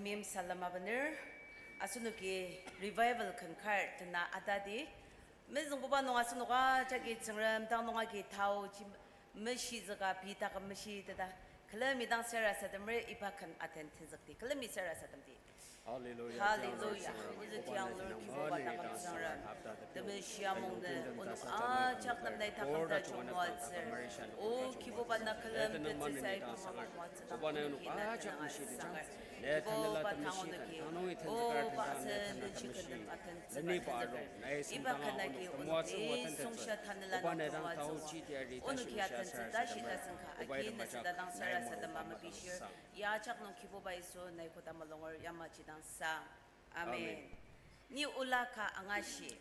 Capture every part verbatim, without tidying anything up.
Salem abener, asenoki revival ken kar tena atadi. Mezüngbuba nung asenok ajaki Tsüngrem dang nung agi taoji meshizüka pei taküm meshiteta. Külemi dang sarasademri iba ken aten tenzükdi. Külemi sarasademdi. Hallelujah. Hallelujah. Izuti angur Kibuba taküm Tsüngrem. Temeshi amungnü onok ajak nem nai taküm tajung moatsür. O Kibuba na külem tetsüsai kanga moatsü dang onok ajak meshiteta. Kibuba tangonoki, o, ba asen nüji kenden aten tsüba tenzüker. Iba ken agi onoki sungsha tanela nung tongwa tsüngbo. Onoki aten tsüta shita sengka agi nüseta dang sarasadema mepishir. Ya ajak nung Kibuba Yisu nai koda mulunger yamaji dang sang. Amen. Ni ola ka angashi.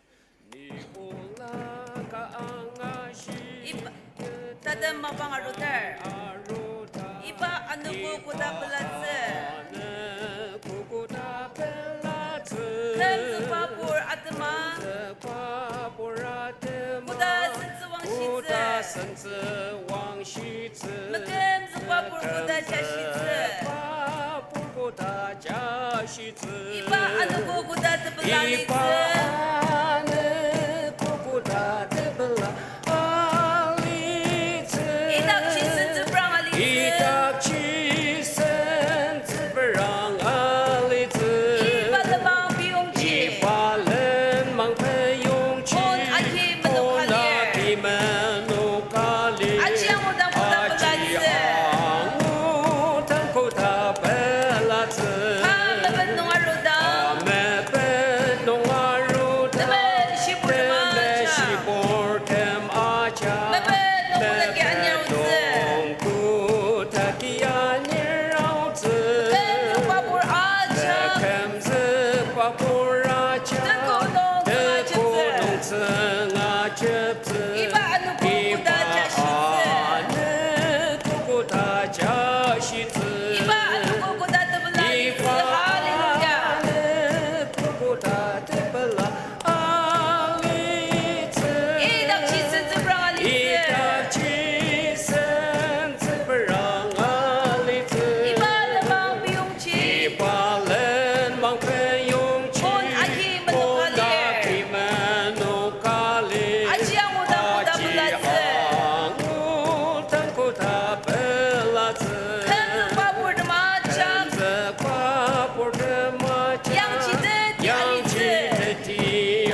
Ni ola ka angashi. Iba, tatem mapang arutar. Iba anogo koda pelatsü. Anogo koda pelatsü. Kümzükba pur atema. Kümzükba pur atema. Koda sentsü wangshitsü. Koda sentsü wangshitsü. Mekümzükba pur koda jashitsü. Mekümzükba pur koda jashitsü. Iba anogo koda tepela alitsü. Iba anogo koda tepela alitsü. Idakji sentsüprang alitsü. Idakji sentsüprang alitsü. Iba lenmang piyongji. Iba lenmang piyongji. Pon agi menoka lir. Pon agi menoka lir. Aji angudang koda pelatsü. Aji angudang koda pelatsü. Pa mepet nung arudang. Pa mepet nung arudang. Temen shibur tem ajak. Temen shibur tem ajak. Mepet nung koda ki anir aotsü. Mepet nung koda ki anir aotsü. Mekümzükba pur ajak. Mekümzükba pur ajak. Teko nung tsüng ajeptsü. Teko nung tsüng ajeptsü. Iba anogo koda jashitsü. Iba anogo koda jashitsü. Iba anogo koda tepela alitsü. Iba anogo koda tepela alitsü. Idakji sentsüprang alitsü. Idakji sentsüprang alitsü. Iba lenmang piyongji. Iba lenmang piyongji. Pon agi menoka lir. Pon agi menoka lir. Aji angudang koda pelatsü. Aji angudang koda pelatsü. Kümzükba purtem ajak. Kümzükba purtem ajak. Yangji teti alitsü. Yangji teti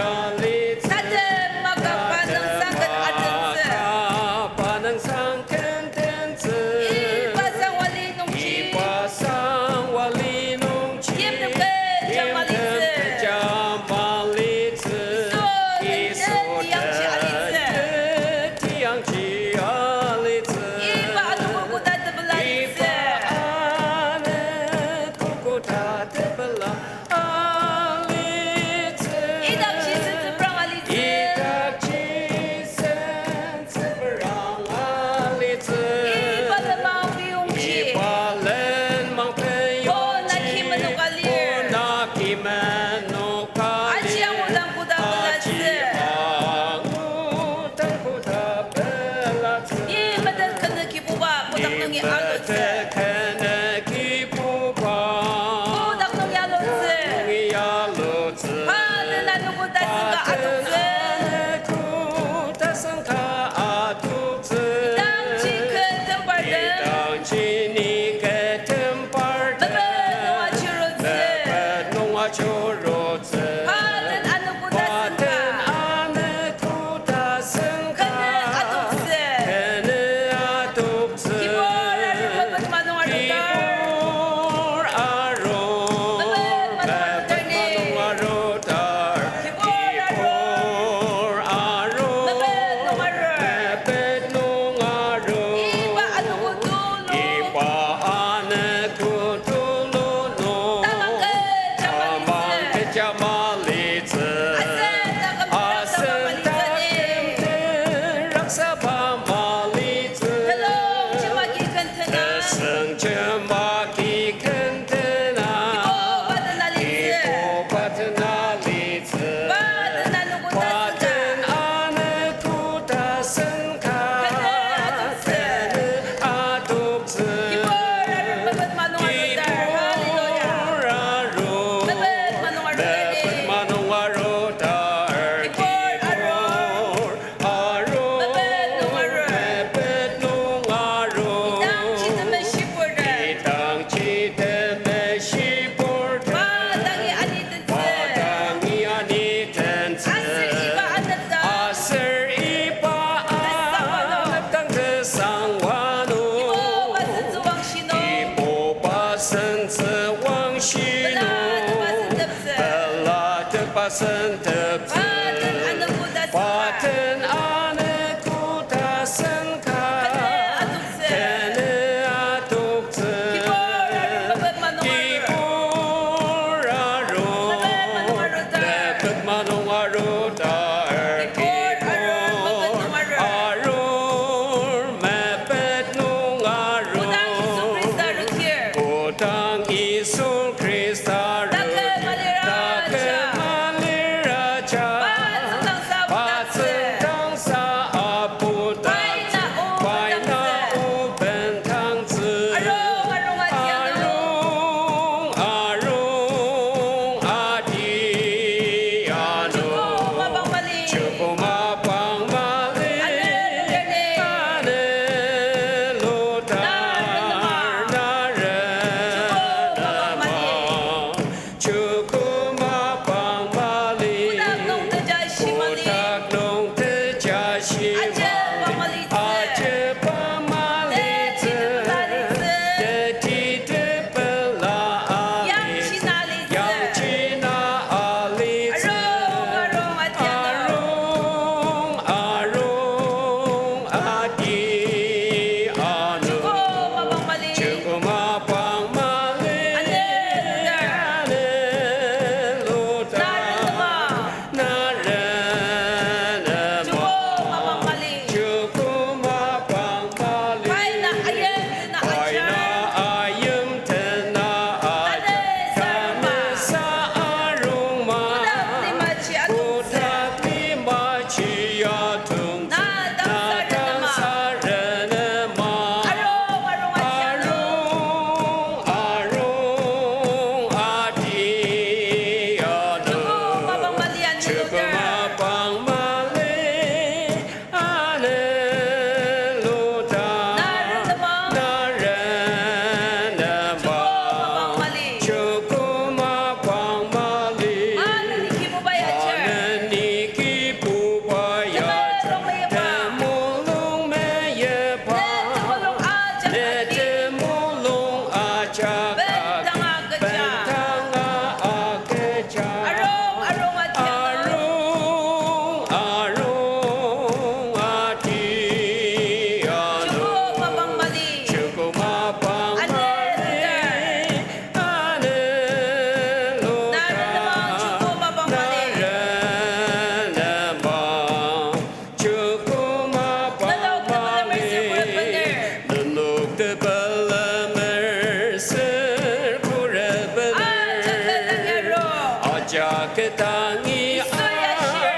alitsü. Tatem maka pa nüngsang ken atentsü. Tatem maka pa nüngsang ken tentsü. Iba sangwali nungji. Iba sangwali nungji. Timtem kecha malitsü. Timtem kecha malitsü. Yisu teti yangji alitsü. Yisu teti yangji alitsü. Iba anogo koda tepela alitsü. Iba anogo koda tepela alitsü. Idakji sentsüprang alitsü. Idakji sentsüprang alitsü. Iba lenmang piyongji. Iba lenmang piyongji. Pon agi menoka lir. Pon agi menoka lir. Aji angudang koda pelatsü. Aji angudang koda pelatsü. Ni metet kenü Kibuba, kotak nungi alutsü. Ni metet kenü Kibuba. Kotak nungi alutsü. Kotak nungi alutsü. Pa den anogo tasengka adoktsü. Pa den anogo tasengka adoktsü. Idangji kü tembartem. Idangji ni kü tembartem. Mepet nung ajurutsü. Mepet nung ajurutsü. Pa den anogo tasengka. Pa den anogo tasengka. Kenü adoktsü. Kenü adoktsü. Kibur aru mepet manung arudar. Kibur aru mepet manung arudar. Kibur aru mepet nung arur. Kibur aru mepet nung arur. Iba anogo tulu. Iba anogo tulu nung. Tamang kecha malitsü. Tamang Taken maliraja. Taken maliraja. Pa tsüngdangsa apu tatsü. Pa tsüngdangsa apu tatsü. Pai na o, pai na o bendangtsü. Arung, arung ati ano. Arung, arung ati ano. Chuko mapang mali. Chuko mapang mali. Ane luterne. Ane lutar. Naren nema. Naren. Chuko mapang mali. Chuko mapang mali. Kotak nung tejashi mali. Kotak nung tejashi mali. Ajeba malitsü. Ajeba malitsü. Teti tepela alitsü. Teti tepela alitsü. Yangji na alitsü. Yangji na alitsü. Arung, arung ati ano. Arung, arung ati ano. Chuko mapang mali. Chuko mapang mali. Ane lutar. Ane lutar. Naren nema. Naren nema. Chuko mapang mali. Chuko mapang mali. Pai na ayim tena ajar. Pai na ayim tena ajar. Tanü sa arungma. Tanü sa arungma. Kotak limaji atongtsü. Kotak limaji atongtsü. Na dangsa renema. Na dangsa renema. Arung, arung ati ano. Arung, arung ati ano. Chuko mapang mali ane lutar. Chuko mapang mali ane lutar. Naren nema. Naren nema. Chuko mapang mali. Chuko mapang mali. Aneni Kibuba ya ajar. Aneni Kibuba ya ajar. Temulung meyipba. Temulung meyipba. Ne temulung ajak agi. Ne temulung ajak agi. Bendanga kecha. Bendanga akecha. Arung, arung ati ano. Arung, arung ati ano. Chuko mapang mali. Chuko mapang mali. Ane lutar. Ane lutar. Naren nema, chuko mapang mali. Naren nema. Chuko mapang mali. Nenok tepela mersi khuret bener. Nenok tepela mersi khuret bener. Ajak ketangi arung. Ajak ketangi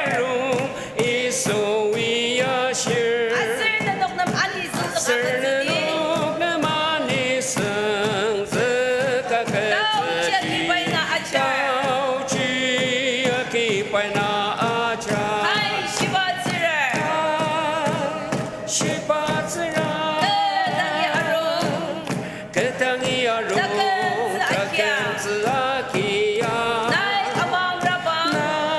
arung. Yisu ya ashir. Yisu ya ashir. Aser nenok nem anizüng toktsü. Aser nenok nem anizüng toktsü. Taochi agi pai na ajar. Taochi agi pai na ajar. Ai, shiba tsürar. Ai, shiba tsürar. Ketangi arung. Ketangi arung. Takentsü akia. Takentsü akia. Nai amangraba. Nai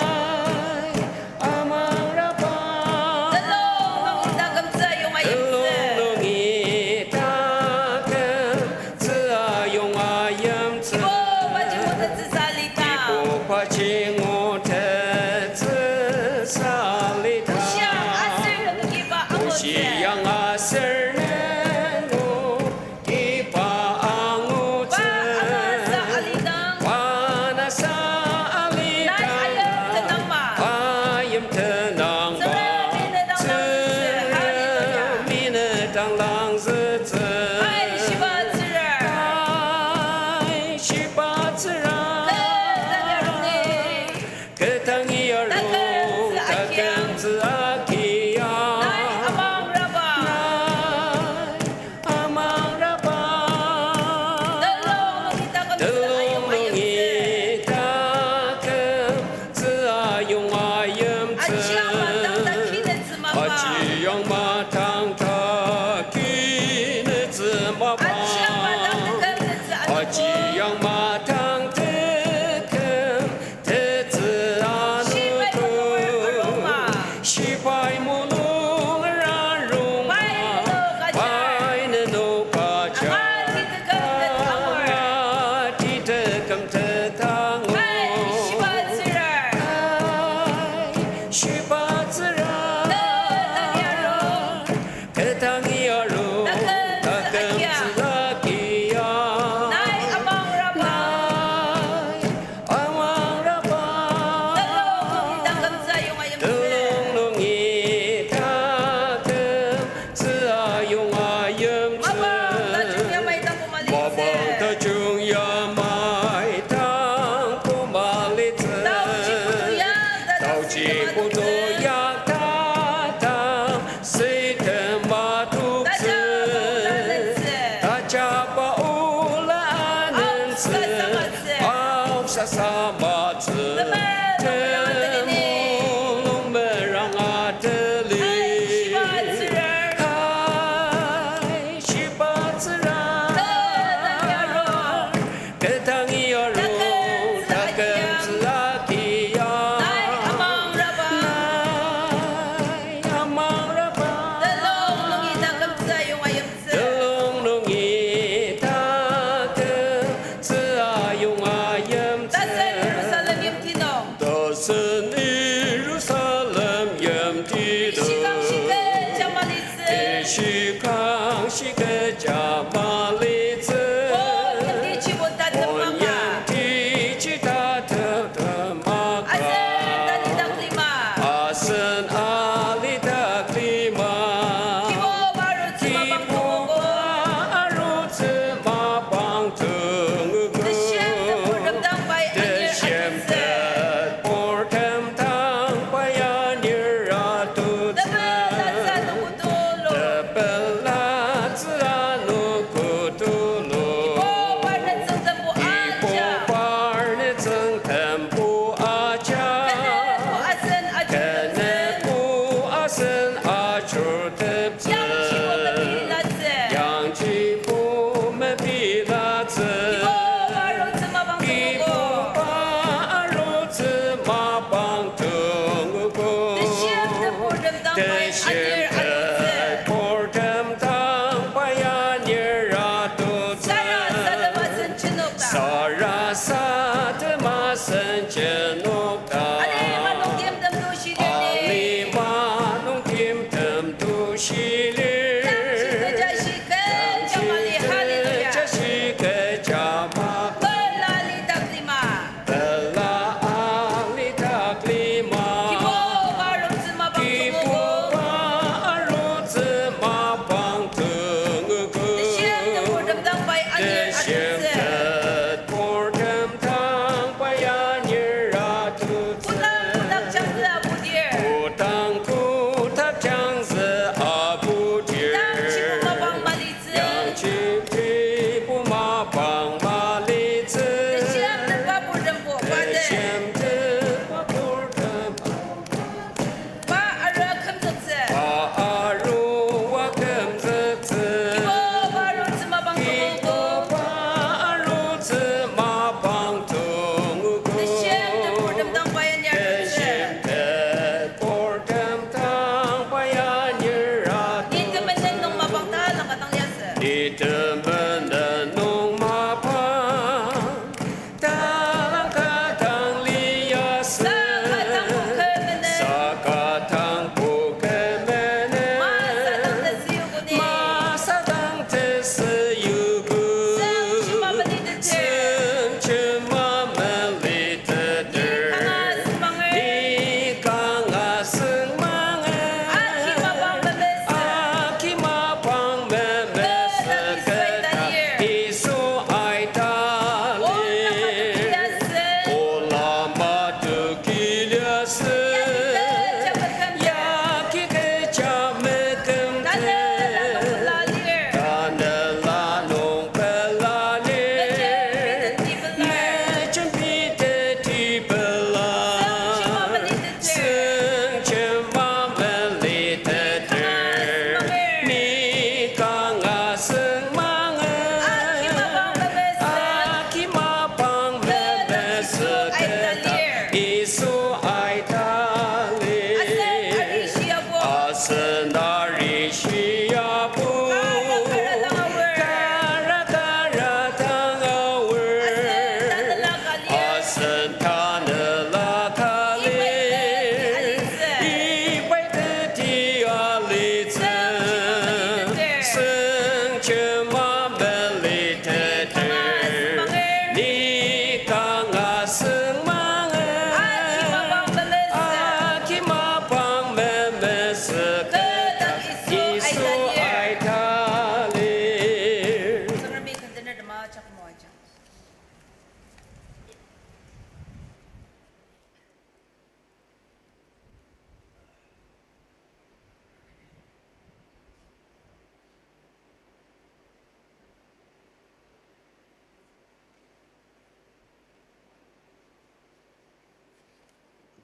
Auksa samatsü, temulung meranga teli. Hai, shibatsüra. Ketangi aru, taküm tsü atiya. Nai amangraba. Telung nungi taküm tsü ayonga yimtsü. Telung nungi taküm tsü ayonga yimtsü. Tasü Jerusalem yimti nung. Tasü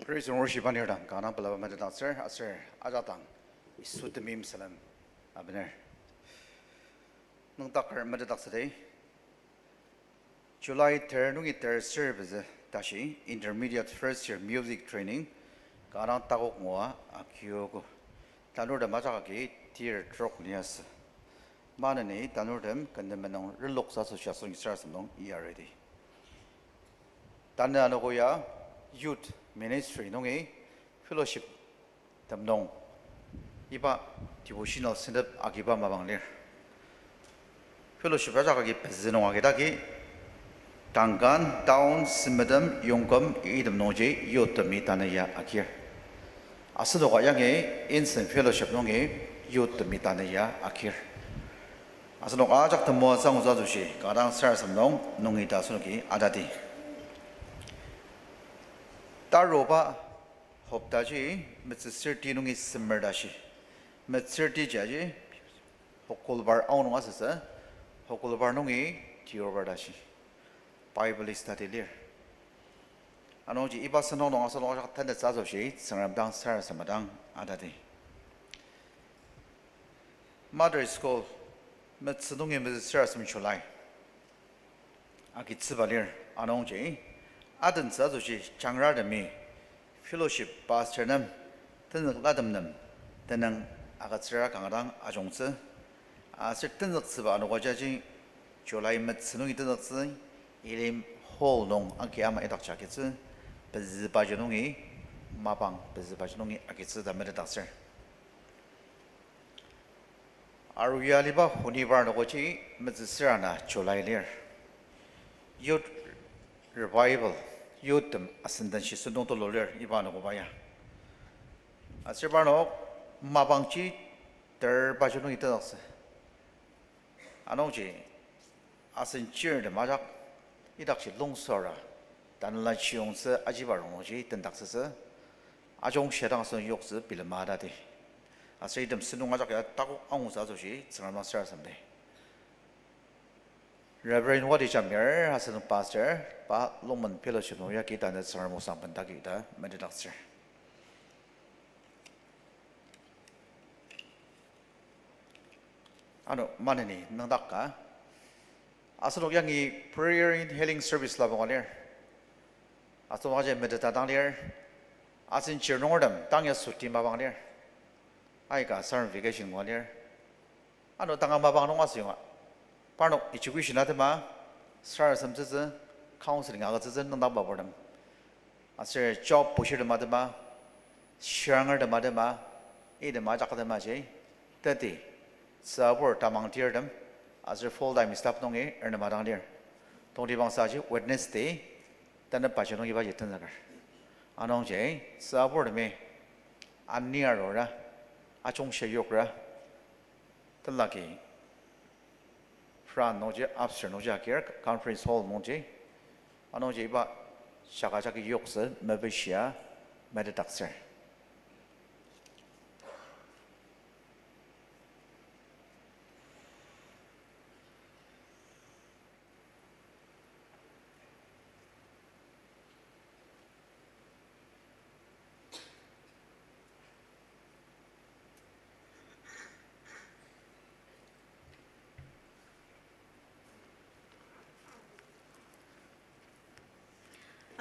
Praise and worship anir dang kanga pelaba metetdaktsür aser ajak dang Yisu temeim salem abener. Nüngdaker metetdaktsüdi. July ter nungi ter ser pezü tashi intermediate first year music training kanga takok ngua akiogo. Tanurtem ajak agi tir trok liasü. Maneni tanurtem kü nem nung reloksa asoshi asenok sarasadem nung iyaridi. Tanü anogo ya youth ministry nungi fellowship tem nung iba devotional sentep agiba mapang lir. Fellowship ajak agi pezü nung agidagi Tankan, Town, Sümütem, Yongküm, item nungji youth temi tanü ya agir. Asenoka yangi Insen fellowship nungi youth temi tanü ya agir. Asenok ajak temoatsü angutsü asoshi kanga dang sarasadem nung nungi ta asenoki atadi. Taruba hoptaji metsüsürti nungi semer tashi. Metsürti jaji Hokolbar aonung asütsü, Hokolbar nungi Deobar tashi Bible study lir. Anungji iba sentong nung asenok ajak tanetsü asoshi Tsüngrem dang sarasadema dang atadi. Mother School, metsü nungi metsü sarasadem July agitsüba lir. Anungji adentsü asoshi jangrartemi fellowship pastor nem tenzüklatem nem tenüng agütsüra kanga dang ajungtsü. Aser tenzüktsüba anogo jaji July metsü nungi tenzüktsü, ilim hall nung anki ama idakji agitsü, pezübaji nungi, mapang pezübaji nungi agitsü ta metetdaktsür. Aru ya aliba honibar anogoji metsüsüra na July lir. Youth revival, youth tem asen den shi sentong tulu lir iba anogoba ya. Aser parnok mapangji ter baji nungi tenzüktsü. Anungji asen chirtem ajak idakji lungsora tanela chiyongtsü ajiba rongnungji tendaktsütsü. Ajungshia dang asen yoktsü bilema tati. Aser item sentong ajak ya takok angutsü asoshi Tsüngrem dang sarasademdi. Reverend Wadi Jamir, asen pastor, pa Longmen Fellowship nung yagi tanü Tsüngrem osang bendagi ta metetdaktsür. Ano maneni nüngdaka asenok yangi prayer and healing service labanga lir. Asenok aji meteta dang lir. Asen chir nungertem tang ya süti mapang lir. Aika summer vacation ngua lir. Ano tanga mapang nung asüyonga parnok education atema sarasademtsütsü, counseling agütsütsü nüngdakba purtem. Aser job bushirtem atema, shirangertem atema, item ajak atemaji teti tsübur tamang tirtem, aser full time staff nungi ernema dang lir. Tongtibangsaji Wednesday, tanü paji nungi ibaji tenzüker. Anungji tsüburtemi ani arura, ajungshia yokra, telaki front nungji, upstairs nungji agir, conference hall nungji, anungji iba shaka jagi yoktsü mepishia metetdaktsür.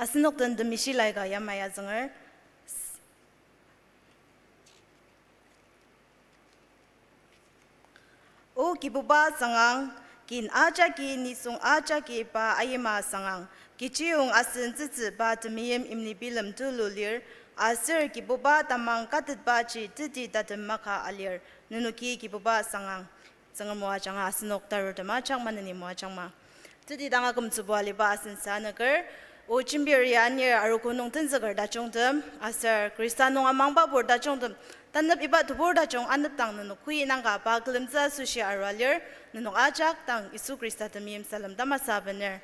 Asenok den temishi laika yamai azünger. O Kibuba sangang, kin ajaki nisung ajaki pa ayima sangang, kechiyong asen tsütsü pa temeim imlibilem tulu lir, aser Kibuba tamang katetbaji teti tatem maka alir, nenoki Kibuba sangang. Tsüngrem o ajanga asenok tarutem ajak maneni moajangma. Teti dang akümtsübo aliba asen sanüker, o jembir ya anir arogo nung tenzüker tajungtem, aser Khrista nung amangbapur tajungtem, tanep iba tebur tajung anepdang nenok kü inangka pa külemtsü asoshi arua lir, nenok ajak dang Yisu Khrista temeim salem tamasa bener.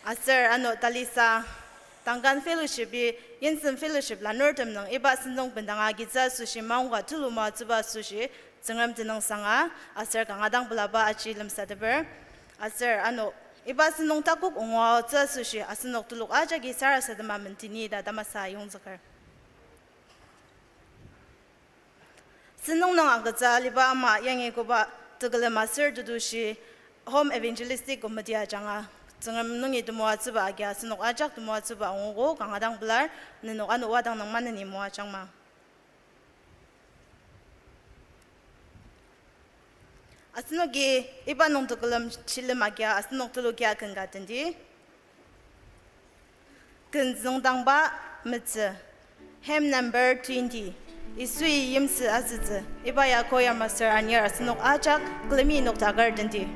Aser ano talisa, Tankan Fellowship-i, Yinsen Fellowship lanurtem nung iba sentong bendanga agitsü asoshi maongka tulu moatsüba asoshi, Tsüngrem tenüngsanga, aser kanga dang pelaba aji lemsateper. Aser ano, iba sentong takok ongoatsü asoshi asenok telok ajaki sarasadema mentini ta tamasa yongzüker. Sentong nung agütsü aliba ama yangi koba tekülem aser tetushi Home Evangelistic Committee ajanga Tsüngrem nungi temoatsüba agia asenok ajak temoatsüba angugo kanga dang pelar, nenok ano wadang nung maneni moajangma. Asenoki iba nung tekülem shilem agia asenok telokia ken ka tendi. Ken züngdangba metsü. Hymn number twenty. Yisui yimsü asütsü. Iba ya choir master anir asenok ajak külemi noktaker tendi.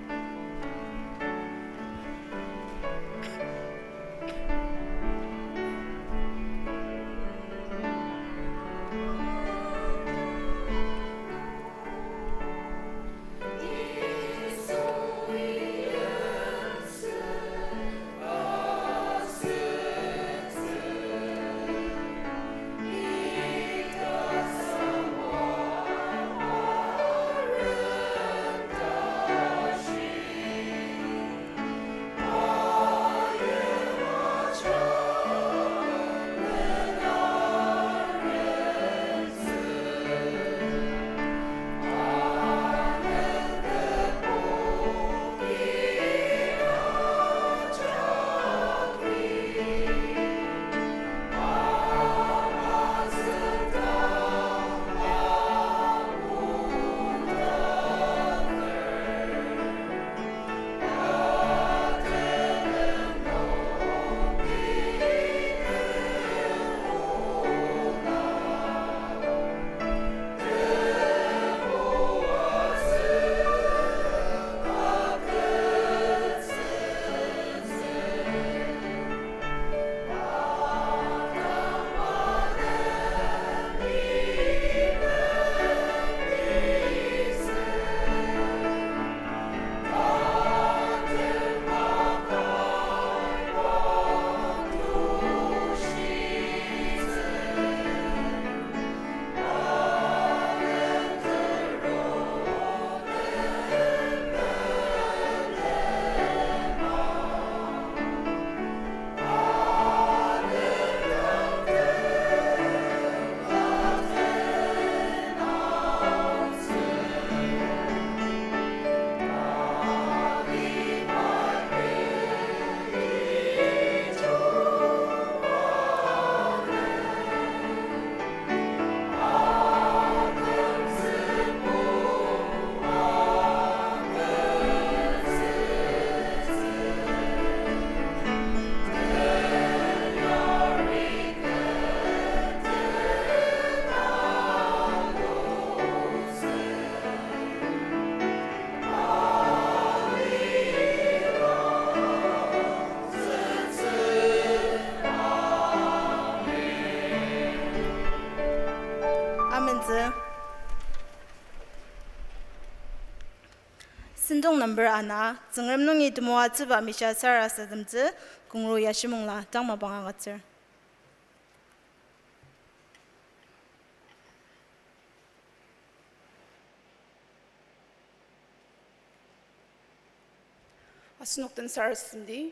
Amentsü. Sentong number ana, Tsüngrem nungi temoatsüba mishia sarasademtsü, kongro yashimongla tang mapang agütsür. Asenok den sarasadendi.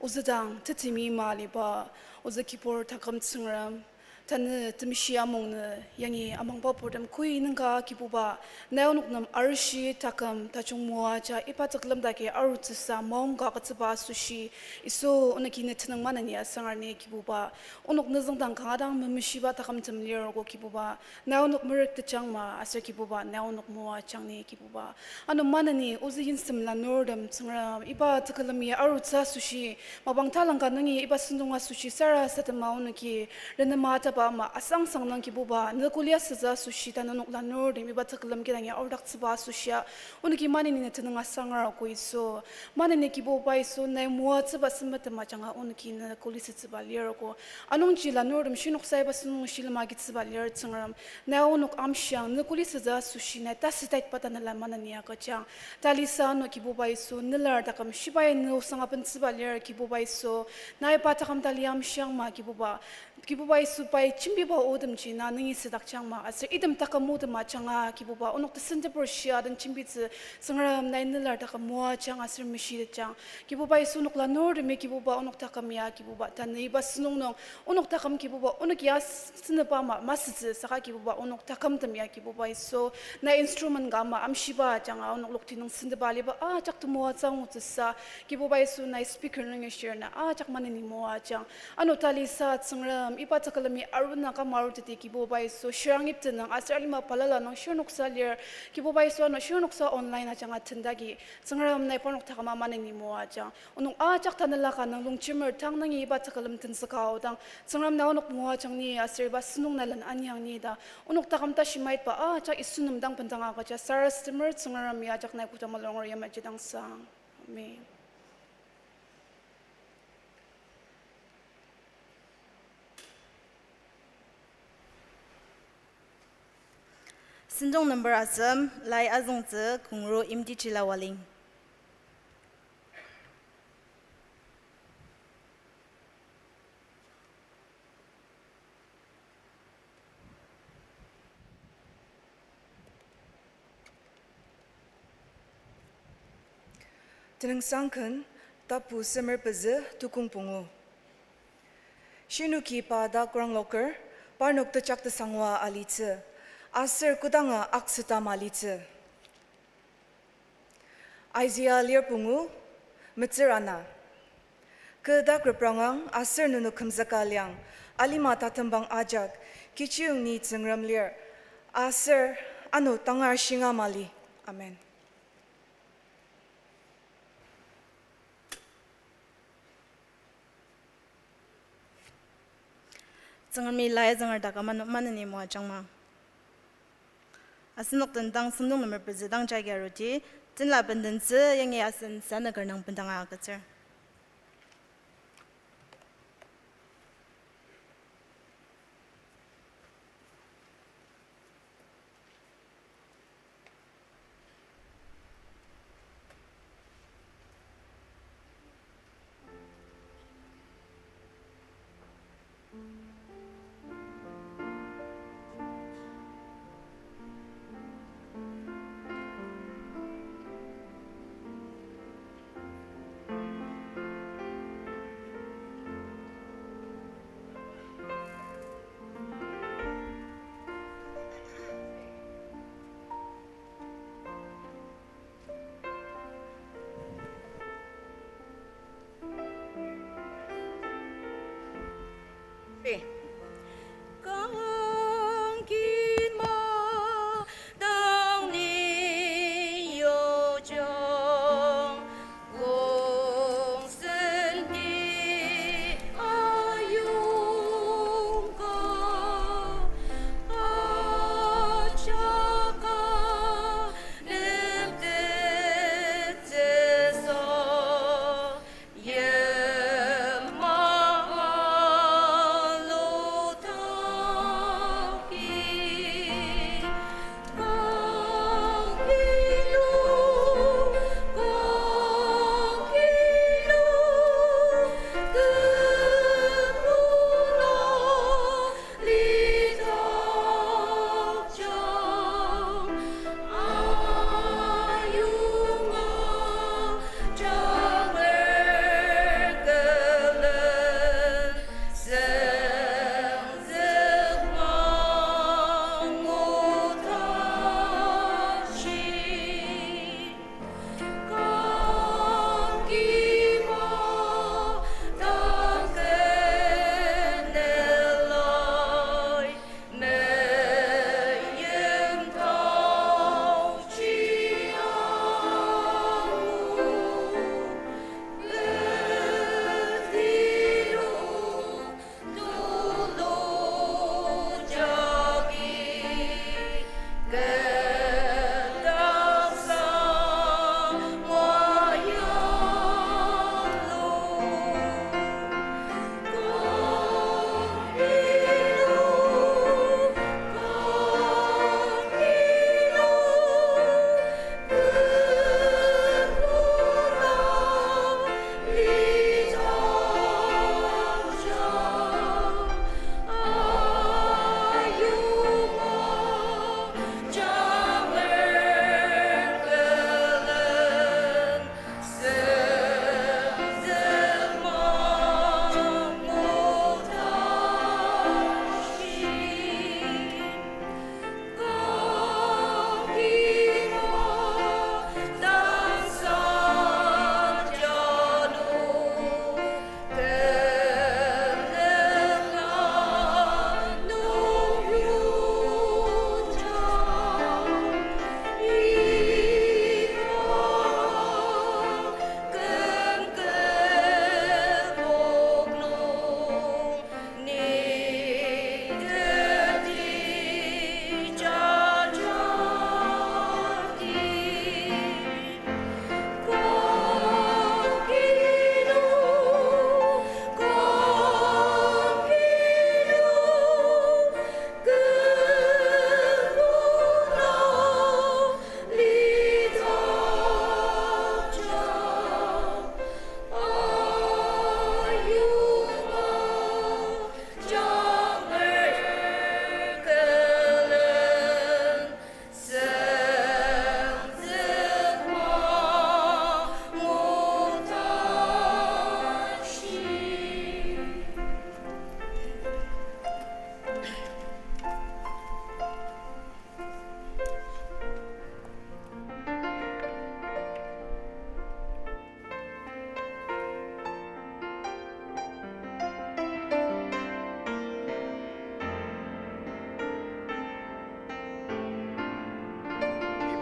Ozüdang tetemi maliba, ozü kibur taküm Tsüngrem, tanü temeshi amungnü yangi amangba purtem kui nüngka Kibuba, nai onok nem arishi taküm tajung moaja iba tekülem dagi arutsüsa maongka agütsüba asoshi, Yisu onoki ne tenüng maneni asangar ni Kibuba, onok ne züngdang kanga dang memeshiba takümtem lir ko Kibuba, nai onok merük tejangma aser Kibuba, nai onok moajang ni Kibuba. Ano maneni ozü yimsem lanurtem Tsüngrem, iba tekülemi arutsü asoshi, mapang talangka nungi iba sentong asoshi sarasadema onoki renema ataba ama asangsang nung Kibuba, ne kuli asütsü asoshi tanü onok lanurtem iba tekülem kidangi arudaktsüba asoshia, onoki maneni ne tenüng asangar ko Yisu. Maneni Kibuba Yisu, nai moatsüba sempettem ajanga onoki ne kuli sütsüba lir ko. Anungji lanurtem shinoksa iba sentong shilem agitsüba lir Tsüngrem. Nai onok amshiang, ne kuli sütsü asoshi nai tasü taitba tanela maneni agüjang. Talisa ano Kibuba Yisu, nelar taküm shibai ne osang abentsüba lir Kibuba Yisu. Nai pa taküm tali amshiang ma Kibuba. Kibuba Yisu pa Jembiba otemji na nungi südakjang ma, aser item taküm otem ajanga, Kibuba, onok tesentepur shia den jembitsü, Tsüngrem nai nelar taküm moajang aser meshitetjang. Kibuba Yisu, onok lanurtemi Kibuba onok taküm ya, Kibuba, tanü iba sentong nung onok taküm Kibuba onok ya s-, seneba ma, masütsü saka Kibuba onok takümtem ya Kibuba Yisu, na instrument ka ama amshiba ajanga onok lokti nung senteba aliba ajak temoatsü angutsüsa, Kibuba Yisu, nai speaker nungi shir na ajak maneni moajang. Ano talisa Tsüngrem, iba tekülemi aruna ka maruteti Kibuba Yisu, shirang iptenüng aser alima balala nung shirnoksa lir, Kibuba Yisu, ano shirnoksa online ajanga tendagi, Tsüngrem nai parnok taküma maneni moajang. Onok ajak tanela ka nung longjemer tang nungi iba tekülem tenzüka aodang, Tsüngrem nai onok moajang ni aser iba sentong nai len aniang ni ta, onok taküm tashi maitba ajak Yisu nem dang bendang agüja sarasademer. Tsüngremi ajak nai koda mulunger yamaji dang sang. Amen. Sentong number asem, lai azüngtsü, kongru Imtichila Waling. Tenüngsang ken, tapu semer pezü, tukong pungu. Shinoki pa dak rangloker, parnok tejak tesangwa alitsü, aser kodanga aksüta malitsü. Isaiah lir pungu, metsür ana. Kü dak reprangang aser nenok kümzüka liang, alima tatembang ajak, kechiyong ni Tsüngrem lir, aser ano tangar shinga mali. Amen. Tsüngremi lai azünger taküm maneni moajangma. Asenok tendang sentong number pezü dang jagi aruti, tenla bendentsü yangi asen sanüker nung bendanga agütsür.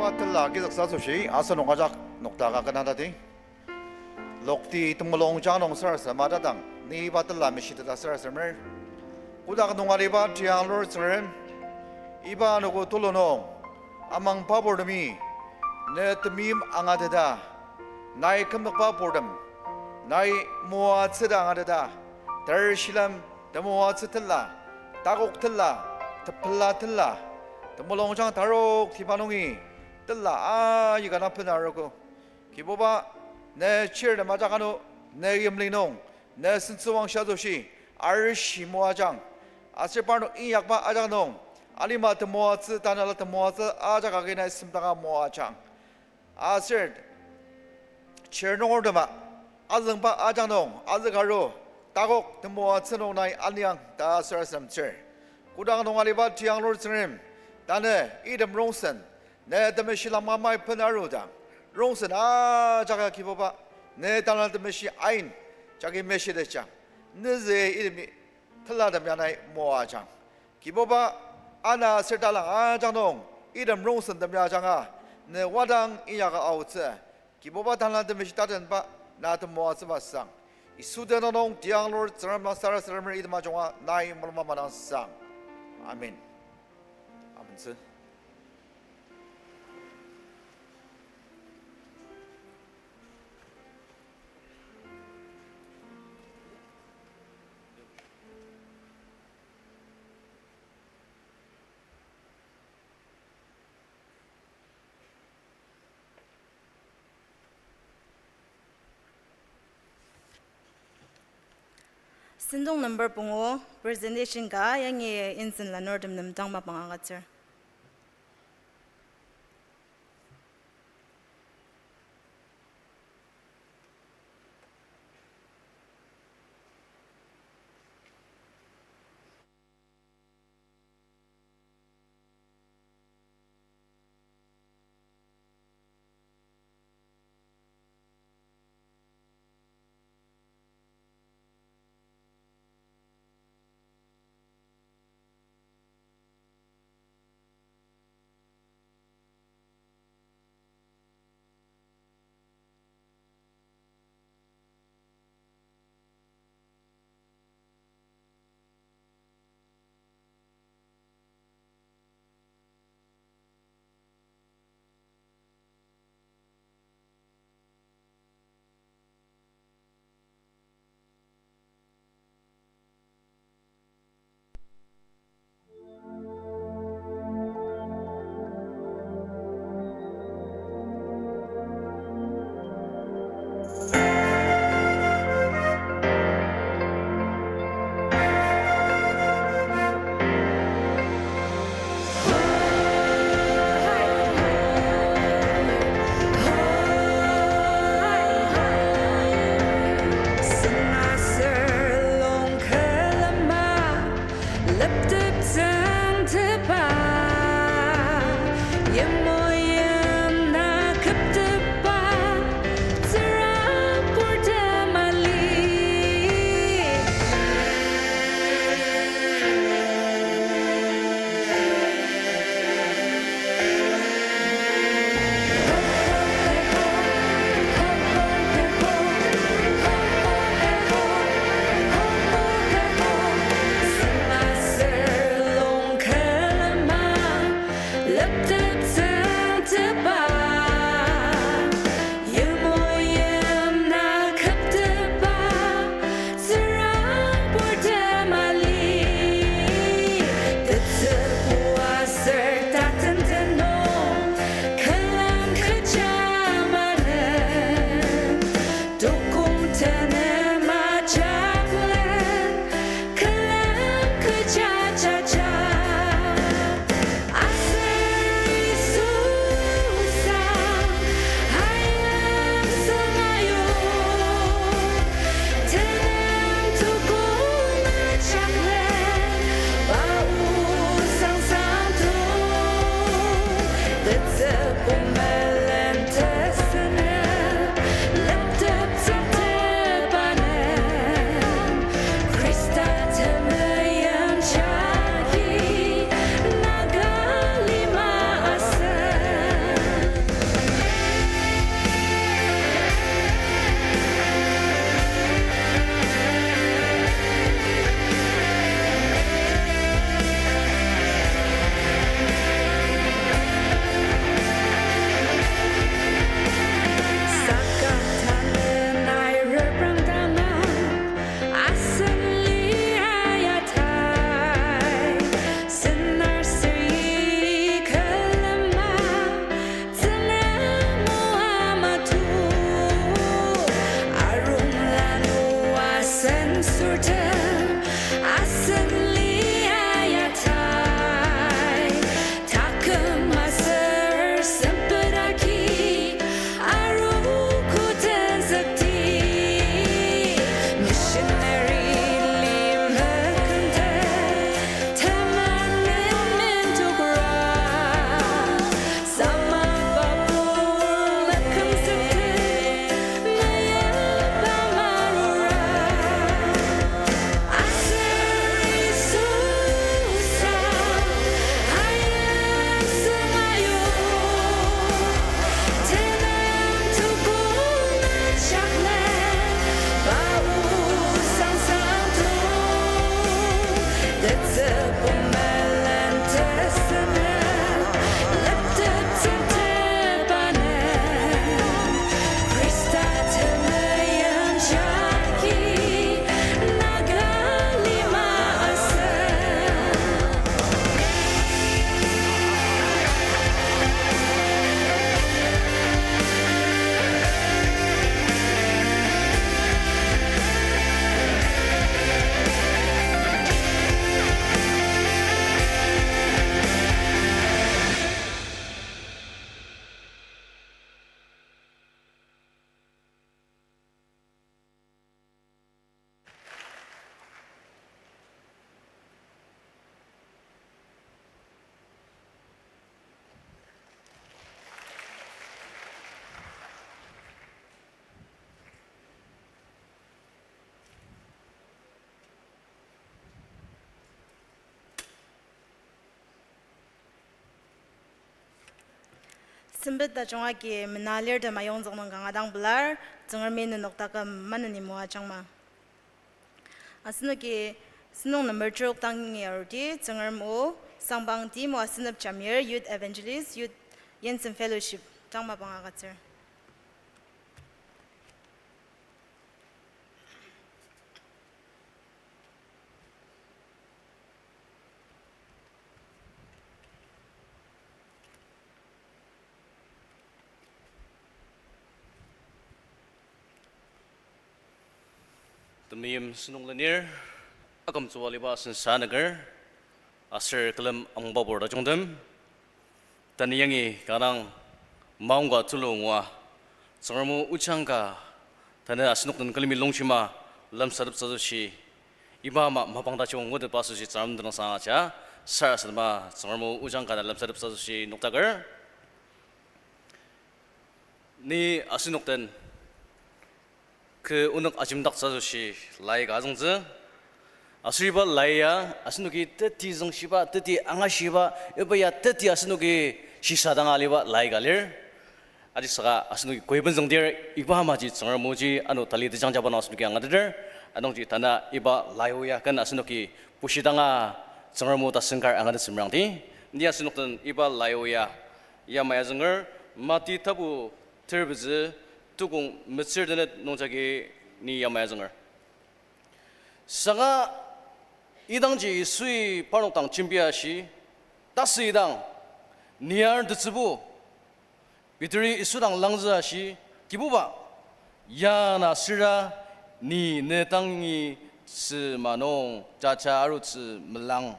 Tela agizüksa asoshi asenok ajak nokdaka kanga tadi. Lokti temulungjang nung sarasadema tatang, ni iba tela meshiteta sarasademer. Kotak nung aliba tianglur Tsüngrem, iba anogo tulu nung, amang purtemi, ne temeim angateta, nai kümnokba purtem, nai moatsüta angateta, ter shilem, temoatsü tela, takok tela, tepela tela, temulungjang tarok tiba nungi, tela aika dang bena arogo. Kibuba, ne chirtem ajak ano, ne yimli nung, ne sentsüwangshi asoshi, arishi moajang. Aser parnok inyakba ajak nung, alima temoatsü, tanela temoatsü ajak agi nai semdanga moajang. Aser, chir nungertema, azüngba ajak nung, azükaru, takok temoatsü nung nai aniang ta sarasademtsür. Kotak nung aliba tianglur Tsüngrem, tanü item rongsen, ne temeshi lama mai bena arudang, rongsen ajaka Kibuba, ne Tanela Temeshi ain, jagi meshitejang, ne zü itemi, telatem ya nai moajang. Kibuba, ana aser talang ajak nung, item rongsentem ya ajanga, ne wadang inyaka aotsü. Kibuba, Tanela Temeshi tatenba, na temoatsüba sang. Yisu tenüng nung tianglur Tsüngrem dang sarasademer item ajunga nai mulungba madang sang. Amen. Amentsü. Sentong number pungu, presentation ka yangi insen lanurtem nem dang mapang agütsür. Sempet tajung agi mena lirtem ayongzük nung kanga dang pelar, Tsüngremi nenok taküm maneni moajangma. Asenoki sentong number trok dangi aruti, Tsüngrem o, Sangpang Timo Asenep Jamir, Youth Evangelist, Youth Yensem Fellowship, tang mapang agütsür. Temeim sentong lenir, akümtsüba aliba sensa nüker, aser külem angbabur tajungtem, tanü yangi kanga dang maongka tulu ngua, Tsüngrem o ojang ka, tanü asenok den külemi longshima lemsateptsü asoshi, iba ama mapang tajung ngutep asoshi Tsüngrem tenüngsang aja, sarasadema Tsüngrem o ojang ka lemsateptsü asoshi noktaker. Ni asenok den kü onük ajemdaktsü asoshi lai ka azüngtsü. Aser iba lai ya asenoki teti züngshiba, teti angashiba, iba ya teti asenoki shisadanga aliba lai ka lir. Ajisaka asenoki koiben züngdir iba amaji Tsüngrem oji ano tali tejangja bano asenoki angateter. Anungji tanü iba lai o ya ken asenoki pushidanga Tsüngrem o tasen kar angatettsü merangdi. Ni asenok den iba lai o ya yamai azünger, Mati tapu terpezü, tukong metsür tenet nungjagi ni yamai azünger. Saka idangji Yisui parnok dang jembia ashi, tasü idang, ni ar tetsübu, Peteri Yisu dang langzü ashi, Kibuba, ya na süra ni ne dangi tzü manung jaja arutsü melang.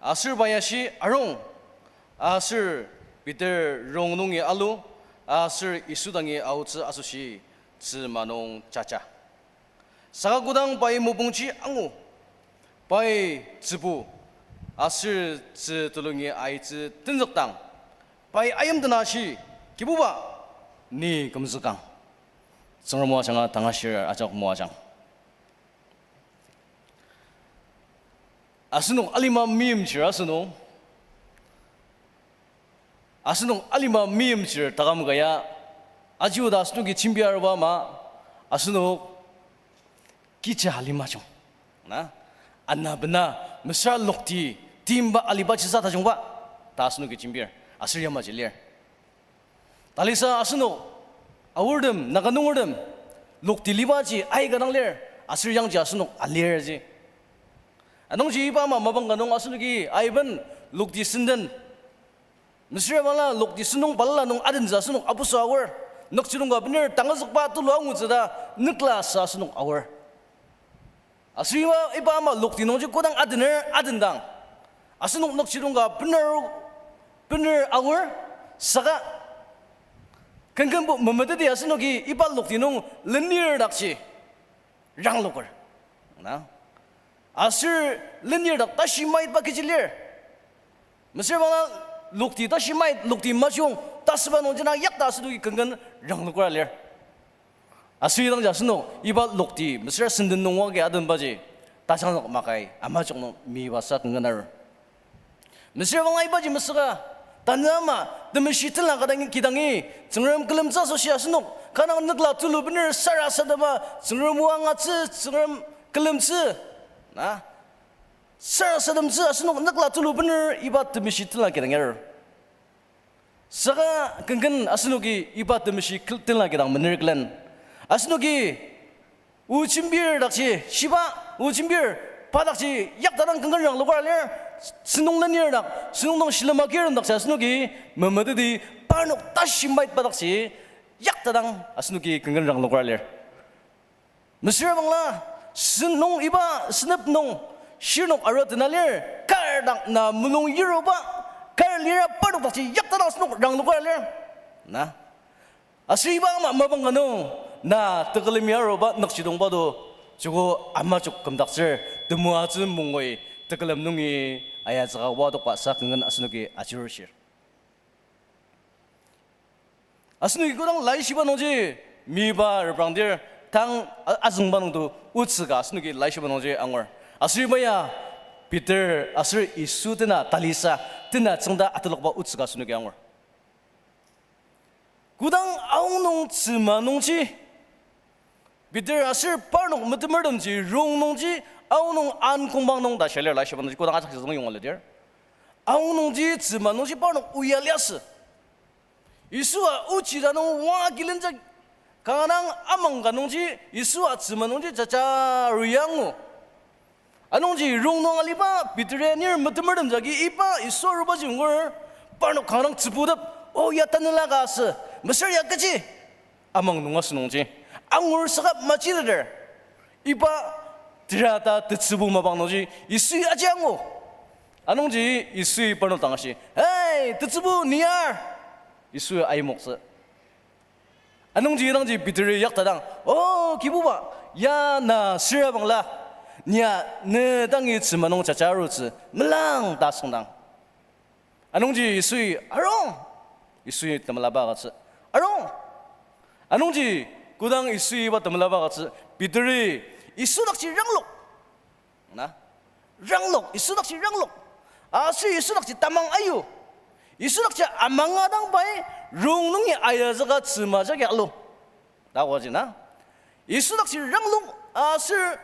Aser pa ya shi arung, aser Peter rong nungi alu, aser Yisu dangi aotsü asoshi tzü manung jaja. Saka kodang pai mopungji angu, pai tzübu, aser tzü tulungi aitsü tenzükdang, pai ayimdena ashi, Kibuba, ni kümzükang. Tsüngrem o ajanga tangashir ajak moajang. Asenok alima meimchir asünung. Asenok alima meimchir takam ka ya, aji oda asenoki jembi aruba ama, asenok kecha alimajung. Na, ana bena mesüra lokti timba aliba jisa tajungba ta asenoki jembir, aser yamaji lir. Talisa asenok aortem, Naga nungertem, lokti libaji aika dang lir, aser yangji asenok alirji. Anungji iba ama mapang ka nung asenoki aiben lokti senden, mesüra bangla lokti sentong balala nung adentsü asenok apusü aor, nükjidong ka bener tangazükba tulu angutsü ta nükla sa asenok aor. Aser iba, iba ama lokti nungji kodang adener adendang, asenok nükjidong ka bener, bener aor, saka kenkenbo memeteti asenoki iba lokti nung lenir dakji rangloker. Na, aser lenir dak tashi maitba kechi lir. Mesüra bangla lokti tashi mait, lokti majung, tasüba nungji na yakta asenoki kenken rangloker lir. Aser idangji asenok iba lokti mesüra senden nung oagi adenbaji tajangzük makai amajok nung miba sa kenken arur. Mesüra bangla ibaji mesüka, tanü ama temeshi tenla ka dangi kidangi, Tsüngrem külemtsü asoshi asenok kanga dang nükla tulu bener sarasadema, Tsüngrem o angatsü, Tsüngrem külemtsü, na, sarasademtsü asenok nükla tulu bener iba temeshi tenla kidangi arur. Saka kenken asenoki iba temeshi kil-, tenla kidang mener külen, asenoki o jembir dakji, shiba o jembir, pa dakji yakta dang kenken rangloker lir, sentong lenir dak, sentong nung shilem agir dakji asenoki memeteti parnok tashi maitba dakji yakta dang asenoki kenken rangloker lir. Mesüra bangla, sentong iba senep nung shirnok arua tena lir, kar dak na mulung yiruba, kar lira parnok dakji yakta dang asenok rangloker lir. Na, aser iba ama mapang ka nung, na tekülemi aruba nükjidongba do, joko amajok kümdaktsür, temoatsü mungui tekülem nungi ayatsüka wadokba sa kenken asenoki achirushir. Asenoki kodang laishiba nungji miba reprangdir tang a-, azüngba nungto otsü ka asenoki laishiba nungji angur. Aser iba ya Peter aser Yisu tena talisa, tena tsüngda atalokba otsü ka asenoki angur. Kodang aonung tzüma nungji, Peter aser parnok metemertemji rong nungji, aonung an kongpang nung ta shia lir laishiba nungji kodang ajak shizüng yonga lidir. Aonungji tzüma nungji parnok oya liasü. Yisua ochi ta nung wa kilenja kanga dang amang ka nungji Yisua tzüma nungji jaja aru ya angu. Anungji rong nung aliba Peter ya nir metemertem jagi iba Yisu arubaji angur, parnok kanga dang tsübutep, o ya tanela ka asü, mesür ya kechi amang nung asü nungji angur saka machiteter. Iba tera ta tetsübu mapang nungji Yisui aji angu. Anungji Yisui parnok dang ashi, Hey, tetsübu ni ar! Yisui aimoktsü. Anungji idangji Peteri yaktadang, O Kibuba, ya na süra bangla, nia ne dangi tzüma nung jaja arutsü melang ta asüngdang. Anungji Yisui, Arung! Yisui temelaba agütsü, Arung! Anungji kodang Yisui iba temelaba agütsü, Peteri Yisu dakji ranglok. Na? Ranglok, Yisu dakji ranglok. Aser Yisu dakji tamang ayu. Yisu dakji amanga dang pai rong nungi ayazüka tzüma jagi alu. Ta aji na? Yisu dakji ranglok aser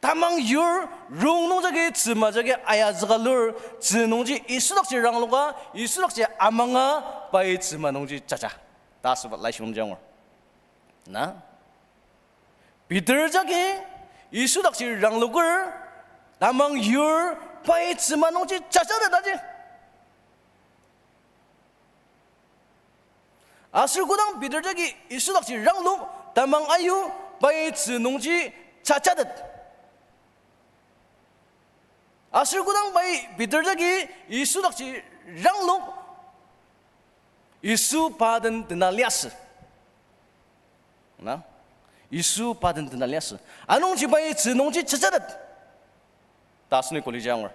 tamang yur, rong nung jagi tzüma jagi ayazüka lur, tzü nungji Yisu dakji rangloka, Yisu dakji amanga pai tzüma nungji jaja. Ta asüba laishiba nungji angur. Na? Peter jagi Yisu dakji rangloker, tamang yur, pai tzüma nungji jajatet aji. Aser kodang Peter jagi Yisu dakji ranglok, tamang ayu, pai tzü nungji jajatet. Aser kodang pai Peter jagi Yisu dakji ranglok, Yisu pa den tena liasü. Na? Yisu pa den tena liasü. Anungji pai tzü nungji jajatet. Ta asenoki koliji angur.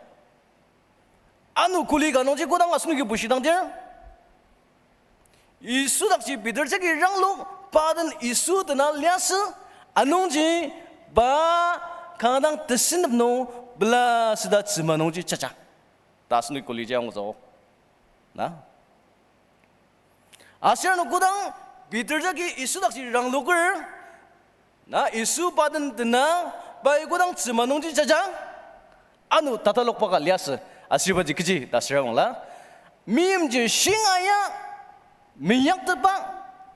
Ano koli ka nungji kodang asenoki bushidangdir, Yisu dakji Peter jagi ranglok, pa den Yisu tena liasü, anungji pa kanga dang tesünep nung pela süda tzüma nungji jaja. Ta asenoki koliji angutsü. Na? Aser ano kodang Peter jagi Yisu dakji rangloker, na Yisu pa den tena, pai kodang tzüma nungji jaja, ano tatalokba ka liasü, aser ibaji kechi ta süra bangla, meimchir shinga ya minyaktetba,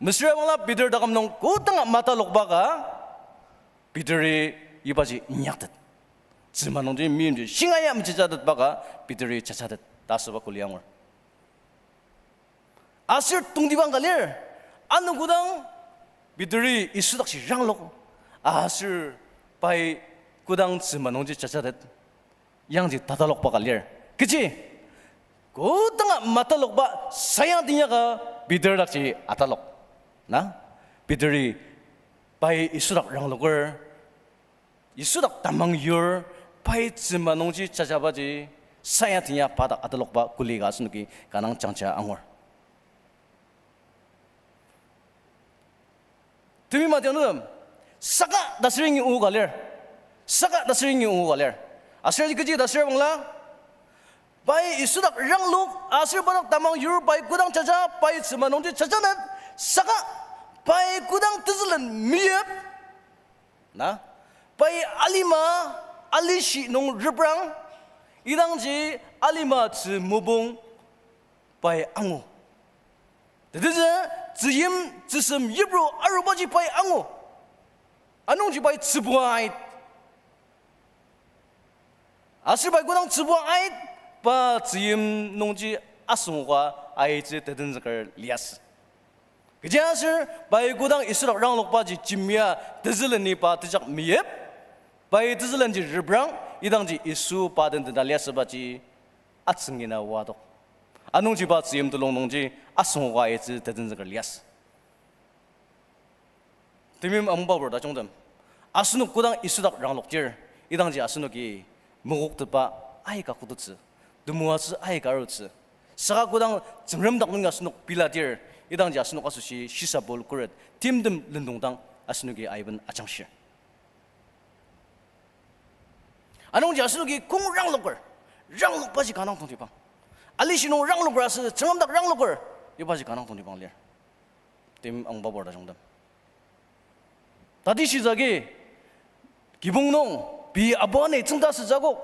mesüra bangla Peter taküm nung kodanga matalokba ka, Peteri ibaji inyaktet. Tzüma nungji meimchir shinga ya mechijatetba ka, Peteri jajatet ta asüba koli angur. Aser tongtibang ka lir, ano kodang Peteri Yisu dakji ranglok, aser pai kodang tzüma nungji jajatet, yangji tatalokba ka lir. Kechi? Kodanga matalokba sayang tinyaka Peter dakji atalok. Na? Peteri pai Yisu dak rangloker, Yisu dak tamang yur, pai tzüma nungji jajabaji, sayang tinya pa dak atalokba koli ka asenoki kanga dang jangja angur. Temeim adianutem, saka ta süra ingi o ka lir. Saka ta süra ingi o ka lir. Aser ji kechi ta süra bangla, pai Yisu dak ranglok, aser pa dak tamang yur, pai kodang jaja, pai tzüma nungji jajatet, saka pai kodang tezülen meyip, na? Pai alima alishi nung reprang, idangji alima tzü mopung pai angu. Tetezü tzüyim tzüsem yipru arubaji pai angu. Anungji pai tzübua ait. Aser pai kodang tzübua ait, pa tzüyim nungji asüngoka aitsü tetenzüker liasü. Kechiaser pai kodang Yisu dak ranglokbaji jembia tezüleni pa tejak meyip, pai tezülenji reprang, idangji Yisu pa den tena liasübaji atsüngina oadok. Anungji pa tzüyim telung nungji asüngoka aitsü tetenzüker liasü. Temeim amungba pur tajungtem, asenok kodang Yisu dak ranglokdir, idangji asenoki mokoktetba aika kotettsü, temoatsü aika arutsü. Saka kodang Tsüngrem dak nungi asenok piladir, idangji asenok asoshi shisa bol khuret timtem lendongdang asenoki aiben ajangshir. Anungji asenoki kong rangloker, ranglokbaji kanga dang tongtibang. Alishi nung rangloker asü, Tsüngrem dak rangloker, ibaji kanga dang tongtibang lir. Tim angbabur tajungtem. Tati shizagi, kibong nung, pei abo ani tsüngda süzakok.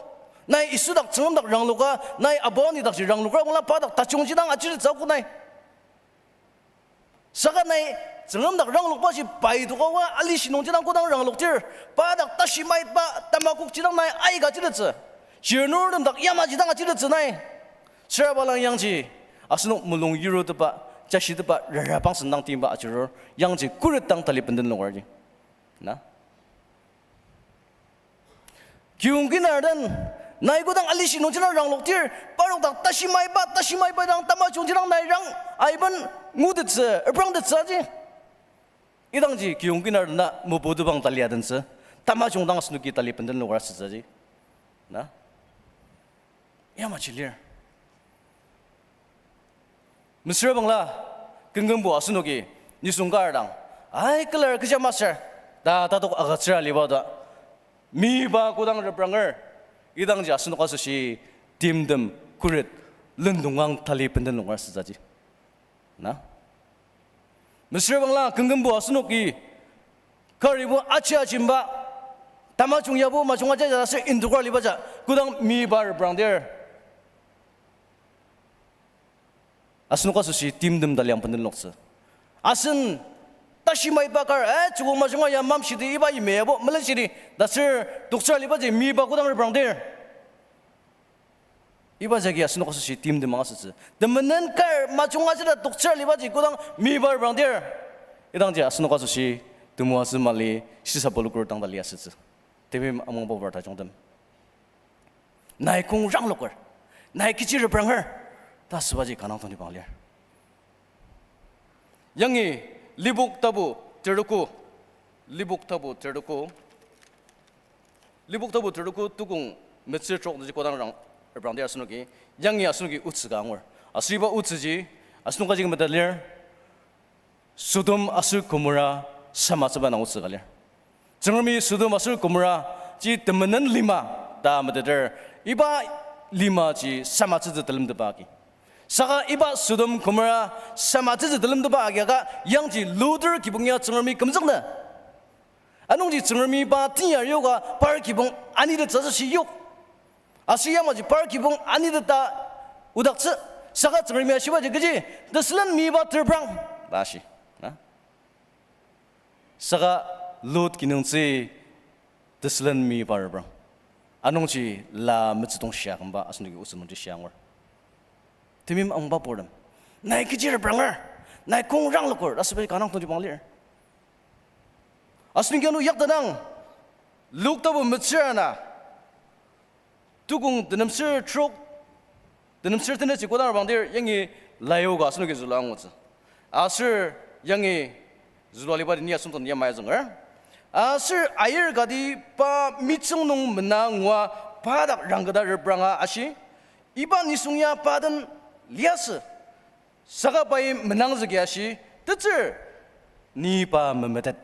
Nai Yisu dak Tsüngrem dak rangloka, nai abo ani dakji rangloka, wala pa dak tajungji dang achitettsü akok nai. Saka nai Tsüngrem dak ranglokba ji pai toka wa alishi nungji dang kodang rangloktir, pa dak tashi maitba tamakokji dang nai aika achitettsü. Chirnurtem dak yamaji dang achitettsü nai. Süra balang yangji, asenok mulung yirutepba, jashitepba, rara pangsen dang timba ajurur, yangji khuret dang tali benden lokarji. Na? Kiyong kinar den, nai kodang alishi nungji dang rangloktir, parnok dak tashi maiba, tashi maiba dang tamajungji dang nai rang, aiben ngutettsü, eprangtettsü aji. Idangji kiyong kinar den na meputebang tali adentsü, tamajung dang asenoki tali benden lokar asütsü aji. Na? Yamaji lir. Mesüra bangla, kümkümbo asenoki nisung kar dang, ai, keler kecha masür, ta tatok agütsür aliba ta, miba kodang repranger, idangji asenok asoshi timtem khuret lendongang tali benden lokar asütsü aji. Na? Mesüra bangla kümkümbo asenoki karibo aji ajimba, tamajung yabo majung aja aser indokar aliba ja, kodang miba reprangdir, asenok asoshi timtem tali ang benden loktsü. Asen tashi maiba kar, eh, joko majunga ya mamshidi iba yimya yabo melenshidi, ta aser toktsür alibaji miba kodang reprangdir, iba jagi asenok asoshi timtem ang asütsü. Temenen kar majung ajida toktsür alibaji kodang miba reprangdir, idangji asenok asoshi temoatsü mali shisa pulukur dang tali asütsü. Timtem amangba obar tajungtem, nai kong rangloker, nai kechi repranger, ta asübaji kanga tongtibang lir. Yangi Lipok tapu tertuku, Lipok tapu tertuku, Lipok tapu tertuku tukong metsür trok nungji kodang rang, reprangdir asenoki, yangi asenoki otsü ka angur. Aser iba otsüji, asenok kaji metet lir, Sodom aser Gomorra samatsüba nung otsü ka lir. Tsüngremi Sodom aser Gomorra ji temenen lima ta meteter, iba limaji samatsütsü telemteba agi. Saka iba Sodom Gomorra samatsütsü telemteba agi aka yangji Lot-er kibong ya Tsüngremi kümzüknü. Anungji Tsüngremi pa teyar yoka par kibong anitettsü asoshi yok. Aser yamaji par kibong aniteta odaktsü. Saka Tsüngremi ashibaji kechi, tesülen miba terprang, ta ashi. Na? Saka Lot kinungtsü tesülen miba reprang. Anungji la metsüdong shia kümba asenoki otsü nungji shia angur. Timtem amangba obartem, nai kechi repranger, nai kong rangloker, ta asübaji kanga tongtibang lir. Asenoki ano yaktanang, Luk tapu metsür ana, tukong tenemsür trok, tenemsür tenetji kodang reprangdir yangi layoka asenoki zülua angutsü. Aser yangi zülua aliba ni asüngdang yamai azünger. Aser ayir kati pa mitsüng nung mena ngua pa dak rangketa repranga ashi, iba nisung ya pa den liasü. Saka pai menangzüki ashi, tetsür, ni pa memetet,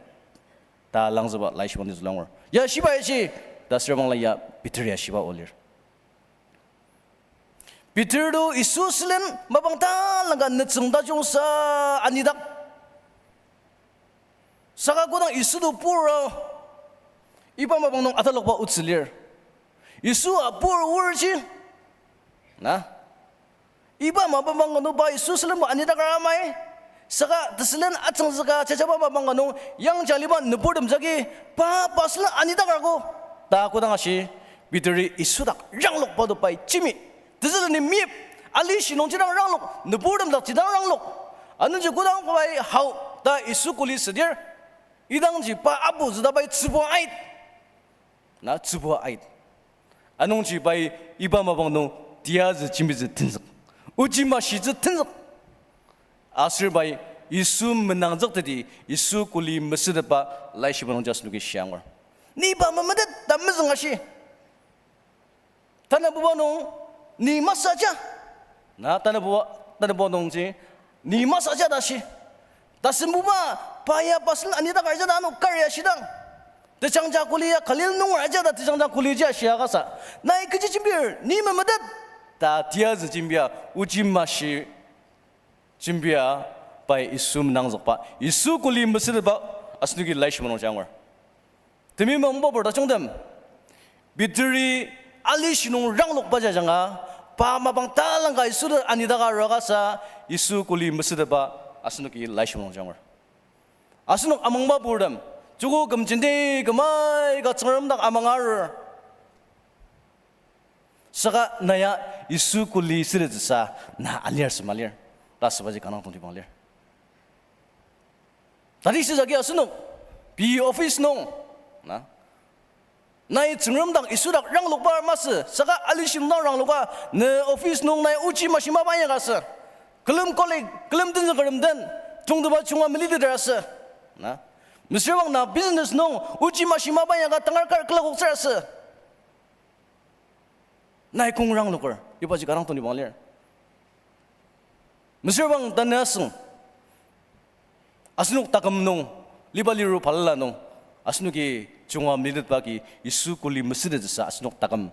ta langzüba laishiba ni zülua angur. Ya shiba ashi, ta süra bangla ya Peter ya shiba o lir. Peter to Yisu sülen mapang talangka nütsüng tajungsa anidak. Saka kodang Yisu to pur, iba mapang nung atalokba otsü lir. Yisu apur orji, na, iba mapang nung pa Yisu sülenbo anidakar amai. Saka tesülen atsüngzüka jajaba mapang nung yangji aliba nüburtem jagi pa, pa sülen anidakarko, ta kodang ashi, Peteri Yisu dak ranglokba to pai jemi. Tesüleni meyip, alishi nungji dang ranglok, nüburtem dakji dang ranglok. Anungji kodang pai hao ta Yisu kuli südir, idangji pa apu züda pai tsübua ait. Na tsübua ait. Anungji pai iba mapang nung tiyazü jembitsü tenzük, oji mashitsü tenzük. Aser pai Yisu menangzükteti, Yisu kuli mesütetba laishiba nungji asenoki shia angur. Ni pa memetet ta mezüng ashi. Tanabuba nung ni masaja. Na tanabuba, tanabuba nungji ni masaja ta shi. Tasembuba pa ya pa sülen anidakar ja ta ano kar ya shidang, tejangja kuli ya Galil nunger aja ta tejangja kuliji ashia kasa, nai kechi jembir, ni memetet, ta tiyazü jembia, oji mashi jembia, pai Yisu menangzükba, Yisu kuli mesütetba, asenoki laishiba nungji angur. Temeim angbabur tajungtem, Peteri alishi nung ranglokba jajanga, pa mapang talangka Yisu tet anidaka arua kasa, Yisu kuli mesütetba, asenoki laishiba nungji angur. Asenok amangba purtem, joko küm jenti küm aika Tsüngrem dak amang arur. Saka na ya Yisu kuli sütettsüsa na aliar sema lir, ta asübaji kanga tongtibang lir. Tati shisaki asenok, pei office nung, na, nai Tsüngrem dak Yisu dak ranglokba masü, saka alishi nung dang rangloka, ne office nung nai ochi mashi mapa inyaka asü. Külem colleague, külem tenzükertem den, tongteba junga meliteter asü. Na, mesüra bang na business nung ochi mashi mapa inyaka tangar kar külakoktsür asü. Nai kong rangloker, ibaji kanga tongtibang lir. Mesüra bang tanü asüng, asenok taküm nung, liba liru balala nung, asenoki junga melitetba agi Yisu kuli mesütettsüsa asenok taküm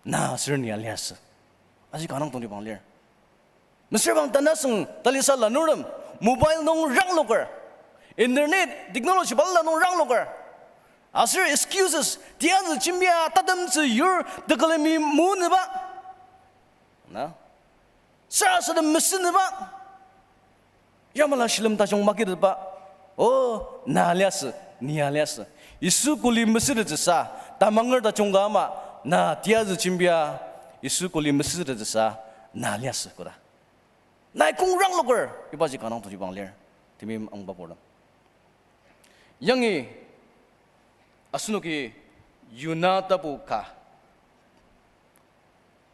na aser ni aliasü, aji kanga tongtibang lir. Mesüra bang tanü asüng talisa lanurtem, mobile nung rangloker, internet technology balala nung rangloker, aser excuses, tiyazü jembia tatemtsü yur tekülemi munüba, na, sarasadem mesünüba, yamala shilem tajung makitetba, o, na aliasü, ni aliasü. Yisu kuli mesütettsüsa, tamanger tajung ka ama, na tiyazü jembia, Yisu kuli mesütettsüsa, na aliasü koda. Nai kong rangloker, ibaji kanga tongtibang lir, temeim angbabur tem. Yangi, asenoki Yona tapu ka,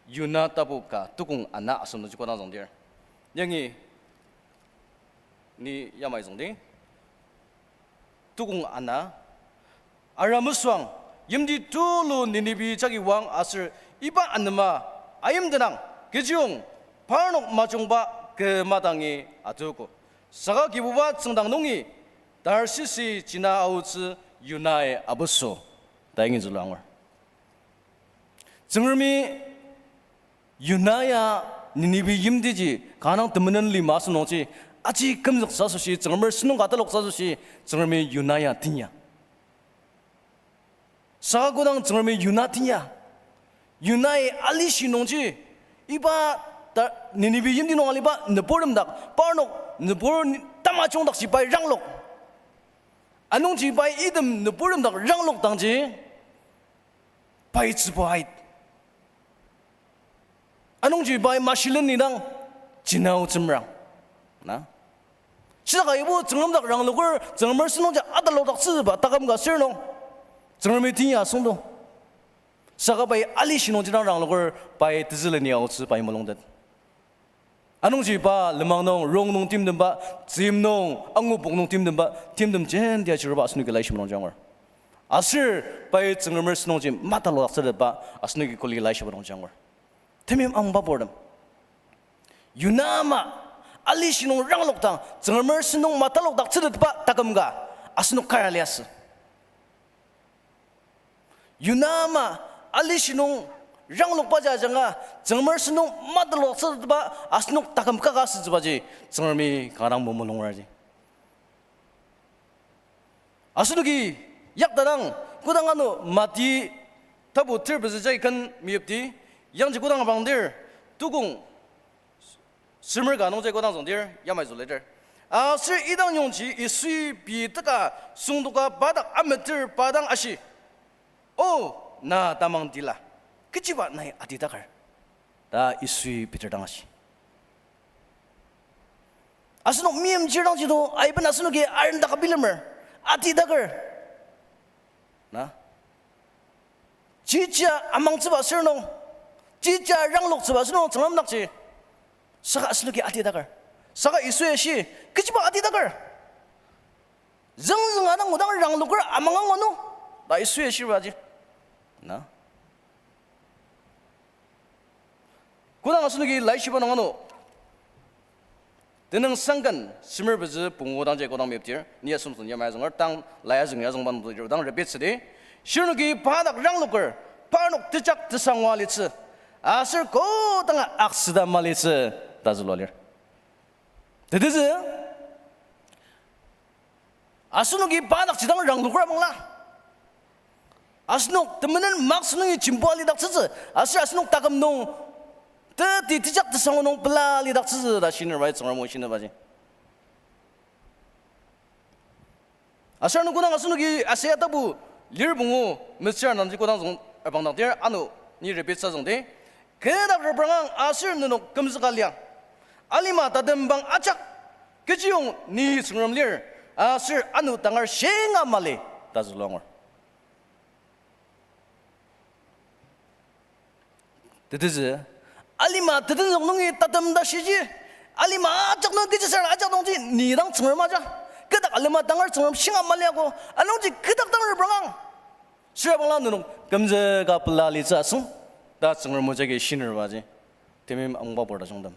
Yona tapu ka, tukong ana asem nungji kodang züngdir. Yangi, ni yamai züngdi. Tukong ana, ara mesüang, yimti tulu Ninibi jagi oang aser iba anema ayimtenang, kechiyong parnok majungba kü madangi atuko. Saka Kibuba tsüngdang nungi Tarsisi jina aotsü Yonai abüso, ta yangi zülua angur. Tsüngremi Yona ya Ninibi yimtiji kanga temenen lima asem nungji, aji kümzüktsü asoshi, Tsüngremer sentong ka taloktsü asoshi, Tsüngremi Yona ya tenya. Saka kodang Tsüngremi Yona tenya, Yonai alishi nungji, iba ta Ninibi yimti nung aliba nüburtem dak, parnok nübur ni-, tamajung dakji pai ranglok. Anungji pai item nüburtem dak ranglok dangji, pai tsübu ait. Anungji pai mashilen nidang jina aotsü merang. Na? Saka ibo Tsüngrem dak rangloker, Tsüngremer sentongji atalokdaktsüba taküm ka sür nung, Tsüngremi tenya asüngdang. Saka pai alishi nungji dang rangloker, pai tezüleni aotsü pai mulungtet. Anungji pa lenmang nung, rong nung timtemba, tzim nung, angupok nung timtemba, timtem jenti achiruba asenoki laishiba nungji angur. Aser pai Tsüngremer sentongji matalokdaktsütetba asenoki kuli laishiba nungji angur. Temeim angbabur tem, Yona ama alishi nung ranglokdang Tsüngremer sentong matalokdaktsütetba taküm ka asenok kar aliasü? Yona ama alishi nung ranglokba jajanga Tsüngremer sentong matalokdaktsütetba asenok taküm kaka asütsübaji Tsüngremi kanga dang mulungrar ji. Asenoki yaktadang kodang ano Mati tapu ter pezü jai ken meyipti, yangji kodang abangdir, tukong semer ka nungji kodang züngdir, yamai züliter. Aser idang yongji Yisui pei teka süngdoka pa dak ameter pa dang ashi, O, na tamang tila, kechiba nai atidaker, ta Yisui Peter dang ashi. Asenok meimchir dangji do, aiben asenoki arendaka bilemer, atidaker. Na? Chija amangtsüba sür nung, chija rangloktsüba sür nung Tsüngrem dakji, saka asenoki atidaker. Saka Yisui ashi, kechiba atidaker. Züngzünga dang odang rangloker amanga ngua nung, ta Yisui ashibaji. Na? Kodang asenoki laishiba nung ano, Tenüngsangken semer pezü pungu dangji kodang meyipdir, ni asem sen yamai azünger, tang lai azüng ya azüngba nungji dang repeat südi. Shirnoki pa dak rangloker, parnok tejak tesangwa litsü, aser kodanga aksüda malitsü, ta zülua lir. Tetezü, Asenoki pa dakji dang rangloker bangla, asenok temenen mask nungi jembua lidaktsütsü, aser asenok taküm nung teti tejak tesangu nung pela lidaktsütsü ta shiner bai Tsüngrem o shiner baji. Aser ano kodang asenoki asaya tapu lir pungu metsür nangji kodang züng abangdaktir ano ni repeat sa züngdi. Kü dak repranga aser nenok kümzüka lia. Alima tatembang ajak, kechiyong ni Tsüngrem lir, aser ano tangar shinga mali ta zülua angur. Tetezü, alima tetezük nungi tatem ta shiji, alima ajak nung kechisar ajak nungji ni dang Tsüngrem aja. Kü dak alima tangar Tsüngrem shinga mali ako, anungji kü dak dang repranga, süra bangla nenok kümzüka pela litsü asüng ta Tsüngrem o jagi shiner baji. Temeim anguba pur tajungtem,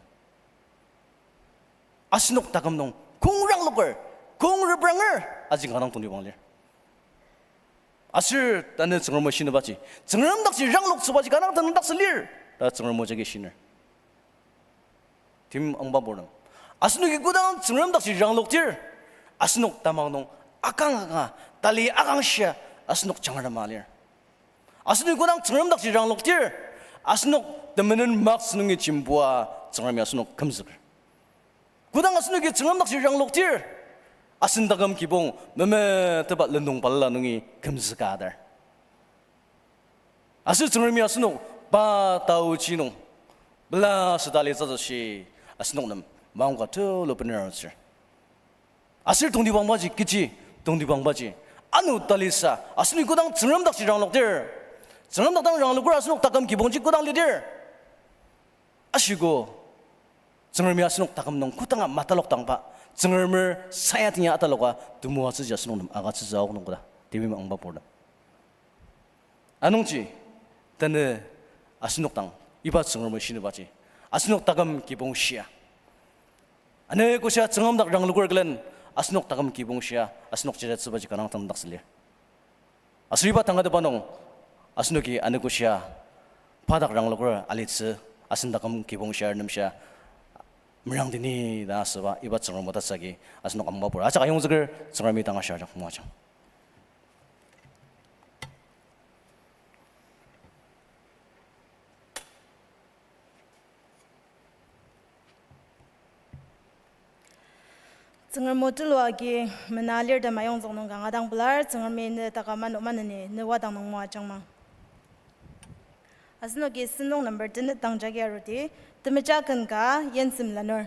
asenok taküm nung kong rangloker, kong repranger aji kanga dang tongtibang lir. Aser tanü Tsüngrem o shiner baji, Tsüngrem dakji rangloktsübaji kanga dang tenüngdaktsü lir ta Tsüngrem o jagi shiner. Temeim anguba pur nung, asenoki kodang Tsüngrem dakji rangloktir, asenok tamang nung akang akanga tali akangshia asenok jangrema lir. Asenoki kodang Tsüngrem dakji rangloktir, asenok temenen mask nungi jembua Tsüngremi asenok kümzüker. Kodang asenoki Tsüngrem dakji rangloktir, asen taküm kibong memetetba lendong balala nungi kümzüka adar. Aser Tsüngremi asenok pa taochi nung pela süda litsü asoshi asenok nem maongka tulu bener arutsür. Aser tongtibangbaji kechi, tongtibangbaji ano talisa, asenoki kodang Tsüngrem dakji rangloktir, Tsüngrem dak dang rangloker asenok taküm kibongji kodang lidir, ashiko Tsüngremi asenok taküm nung kodanga matalok dangba, Tsüngremer sayatenya ataloka temoatsüji asenok nem agütsütsü aok nung koda, temeim anguba pur nung. Anungji, tanü asenok dang iba Tsüngrem o shiner baji, asenok taküm kibong shia, ani koshia Tsüngrem dak rangloker külen asenok taküm kibong shia asenok jajatsübaji kanga dang tenüngdaktsü lir. Aser iba tangatetba nung, asenoki ani koshia pa dak rangloker alitsü, asen taküm kibong shia nemshia merangdini ta asüba iba Tsüngrem o tatsüka asenok anguba pur ajak ayongzüker. Tsüngremi tanga shia ajak moajang. Tsüngrem o tulu agi mena alirtem ayongzük nung kanga dang pelar. Tsüngremi ne taküm ano maneni ne wadang nung moajangma. Asenoki sentong number tenet dang jagi aruti, Temeja ken ka, Yensem lanur.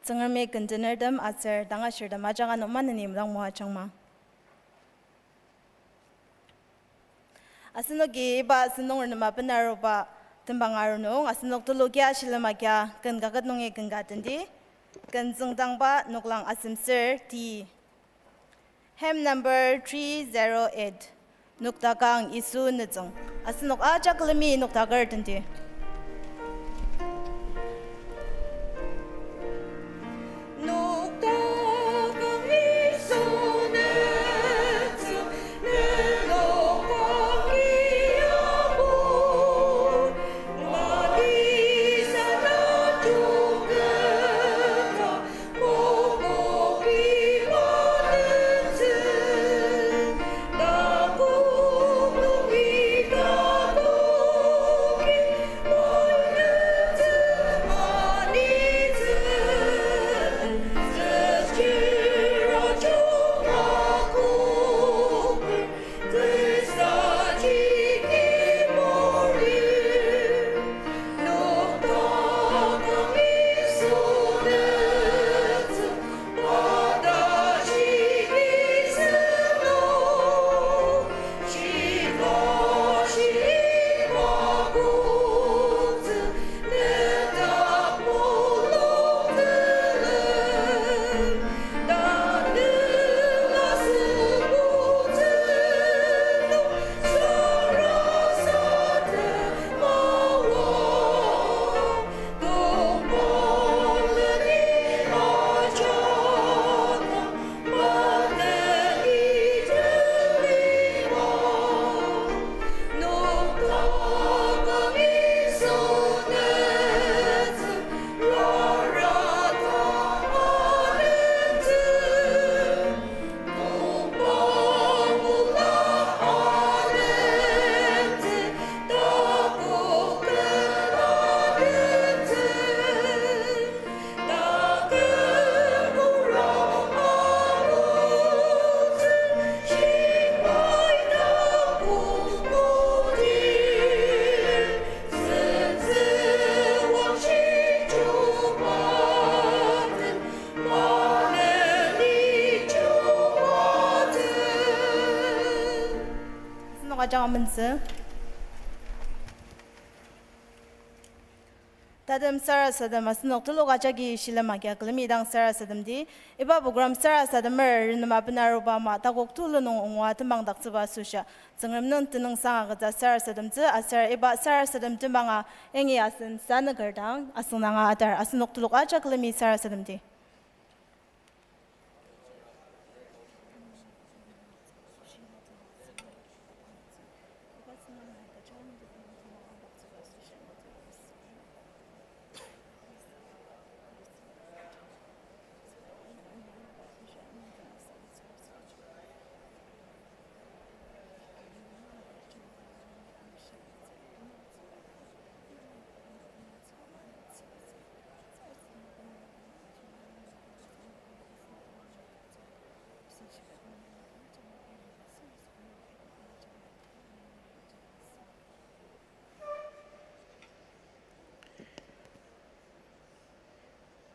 Tsüngremi kentenertem aser tangashirtem ajak ano maneni mudang moajangma. Asenoki iba asenoki nem abenaruba tembang arunung, asenok tulukia shilem agia ken kaket nungi ken ka tenti, ken züngdangba noklang asemser ti. Hymn number three zero eight, Noktakang Yisu Nütsüng. Asenok ajak külemi noktaker tenti. Asenok ajak amentsü. Tatem sarasadem, asenok telok ajaki shilem agia külemi dang sarasademdi. Iba program sarasademer renema benaruba ama takok tulu nung ongua temang daktsüba asoshi Tsüngrem nem tenüngsang agütsü sarasademtsü, aser iba sarasadem temanga yangi asen sanüker dang asüngdanga atar, asenok telok ajak külemi sarasademdi.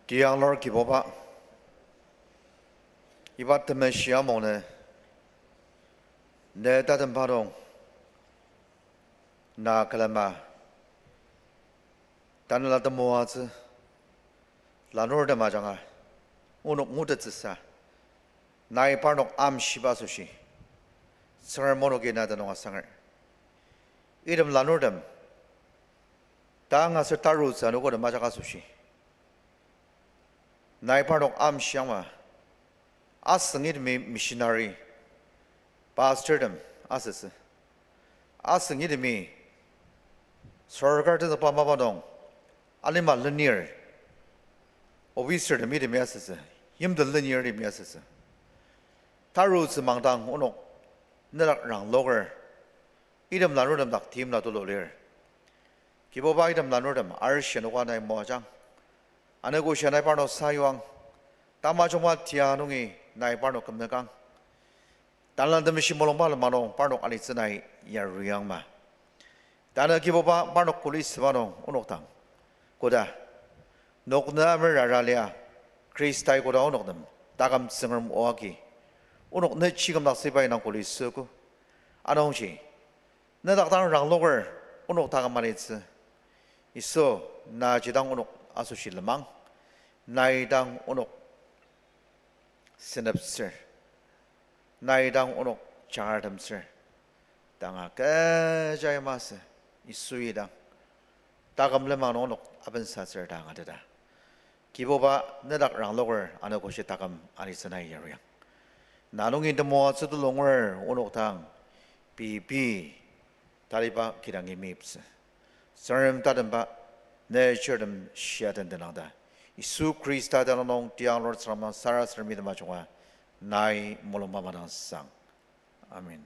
Tiyanglur Kibuba, iba temeshi amungnü ne tatemba nung na külema tanela temoatsü, lanurtem ajanga onok ngutettsüsa, nai parnok amshiba asoshi, Tsüngrem onoki na tenüng asanger. Item lanurtem tang aser tarutsü anogotem ajak asoshi, nai parnok amshiangma, asüngitemi missionary, pastortem asütsü, asüngitemi sorkar tenzükba mapa nung alima lenir, officertem itemi asütsü, yimten lenirtemi asütsü, tarutsü mangdang onok nedak rangloker, item lanurtem dak timla tulu lir. Kibuba, item lanurtem arishi anogo nai moajang. Anogo shia nai parnok sayuang. Tamajungma tia nungi nai parnok kümnükang. Tanela Temeshi mulungba lema nung parnok alitsü nai yaruyangma. Tanü Kibuba parnok kuli süba nung onok dang koda noknü amer rara lia, Khristai koda onok nem taküm Tsüngrem o agi, onok ne chikümdaktsüba indang kuli süogo. Anungji, nedak dang rangloker onok taküm alitsü. Yisu, na jidang onok asoshi lenmang, nai dang onok seneptsür, nai dang onok jangratemtsür. Tanga kecha masü, Yisui dang taküm lenmang nung onok abensatsür ta angateta. Kibuba, nedak rangloker anogoshi taküm alitsü nai yaruyang. Na nungi temoatsü tulunger onok dang pei pei taliba kidangi meyiptsü. Tsüngrem tatemba, ne chirtem shia den tenang ta, Yisu Khrista tenüng nung tiang Lord Tsüngrem dang sarasademer temajunga nai mulungba madangsang. Amen.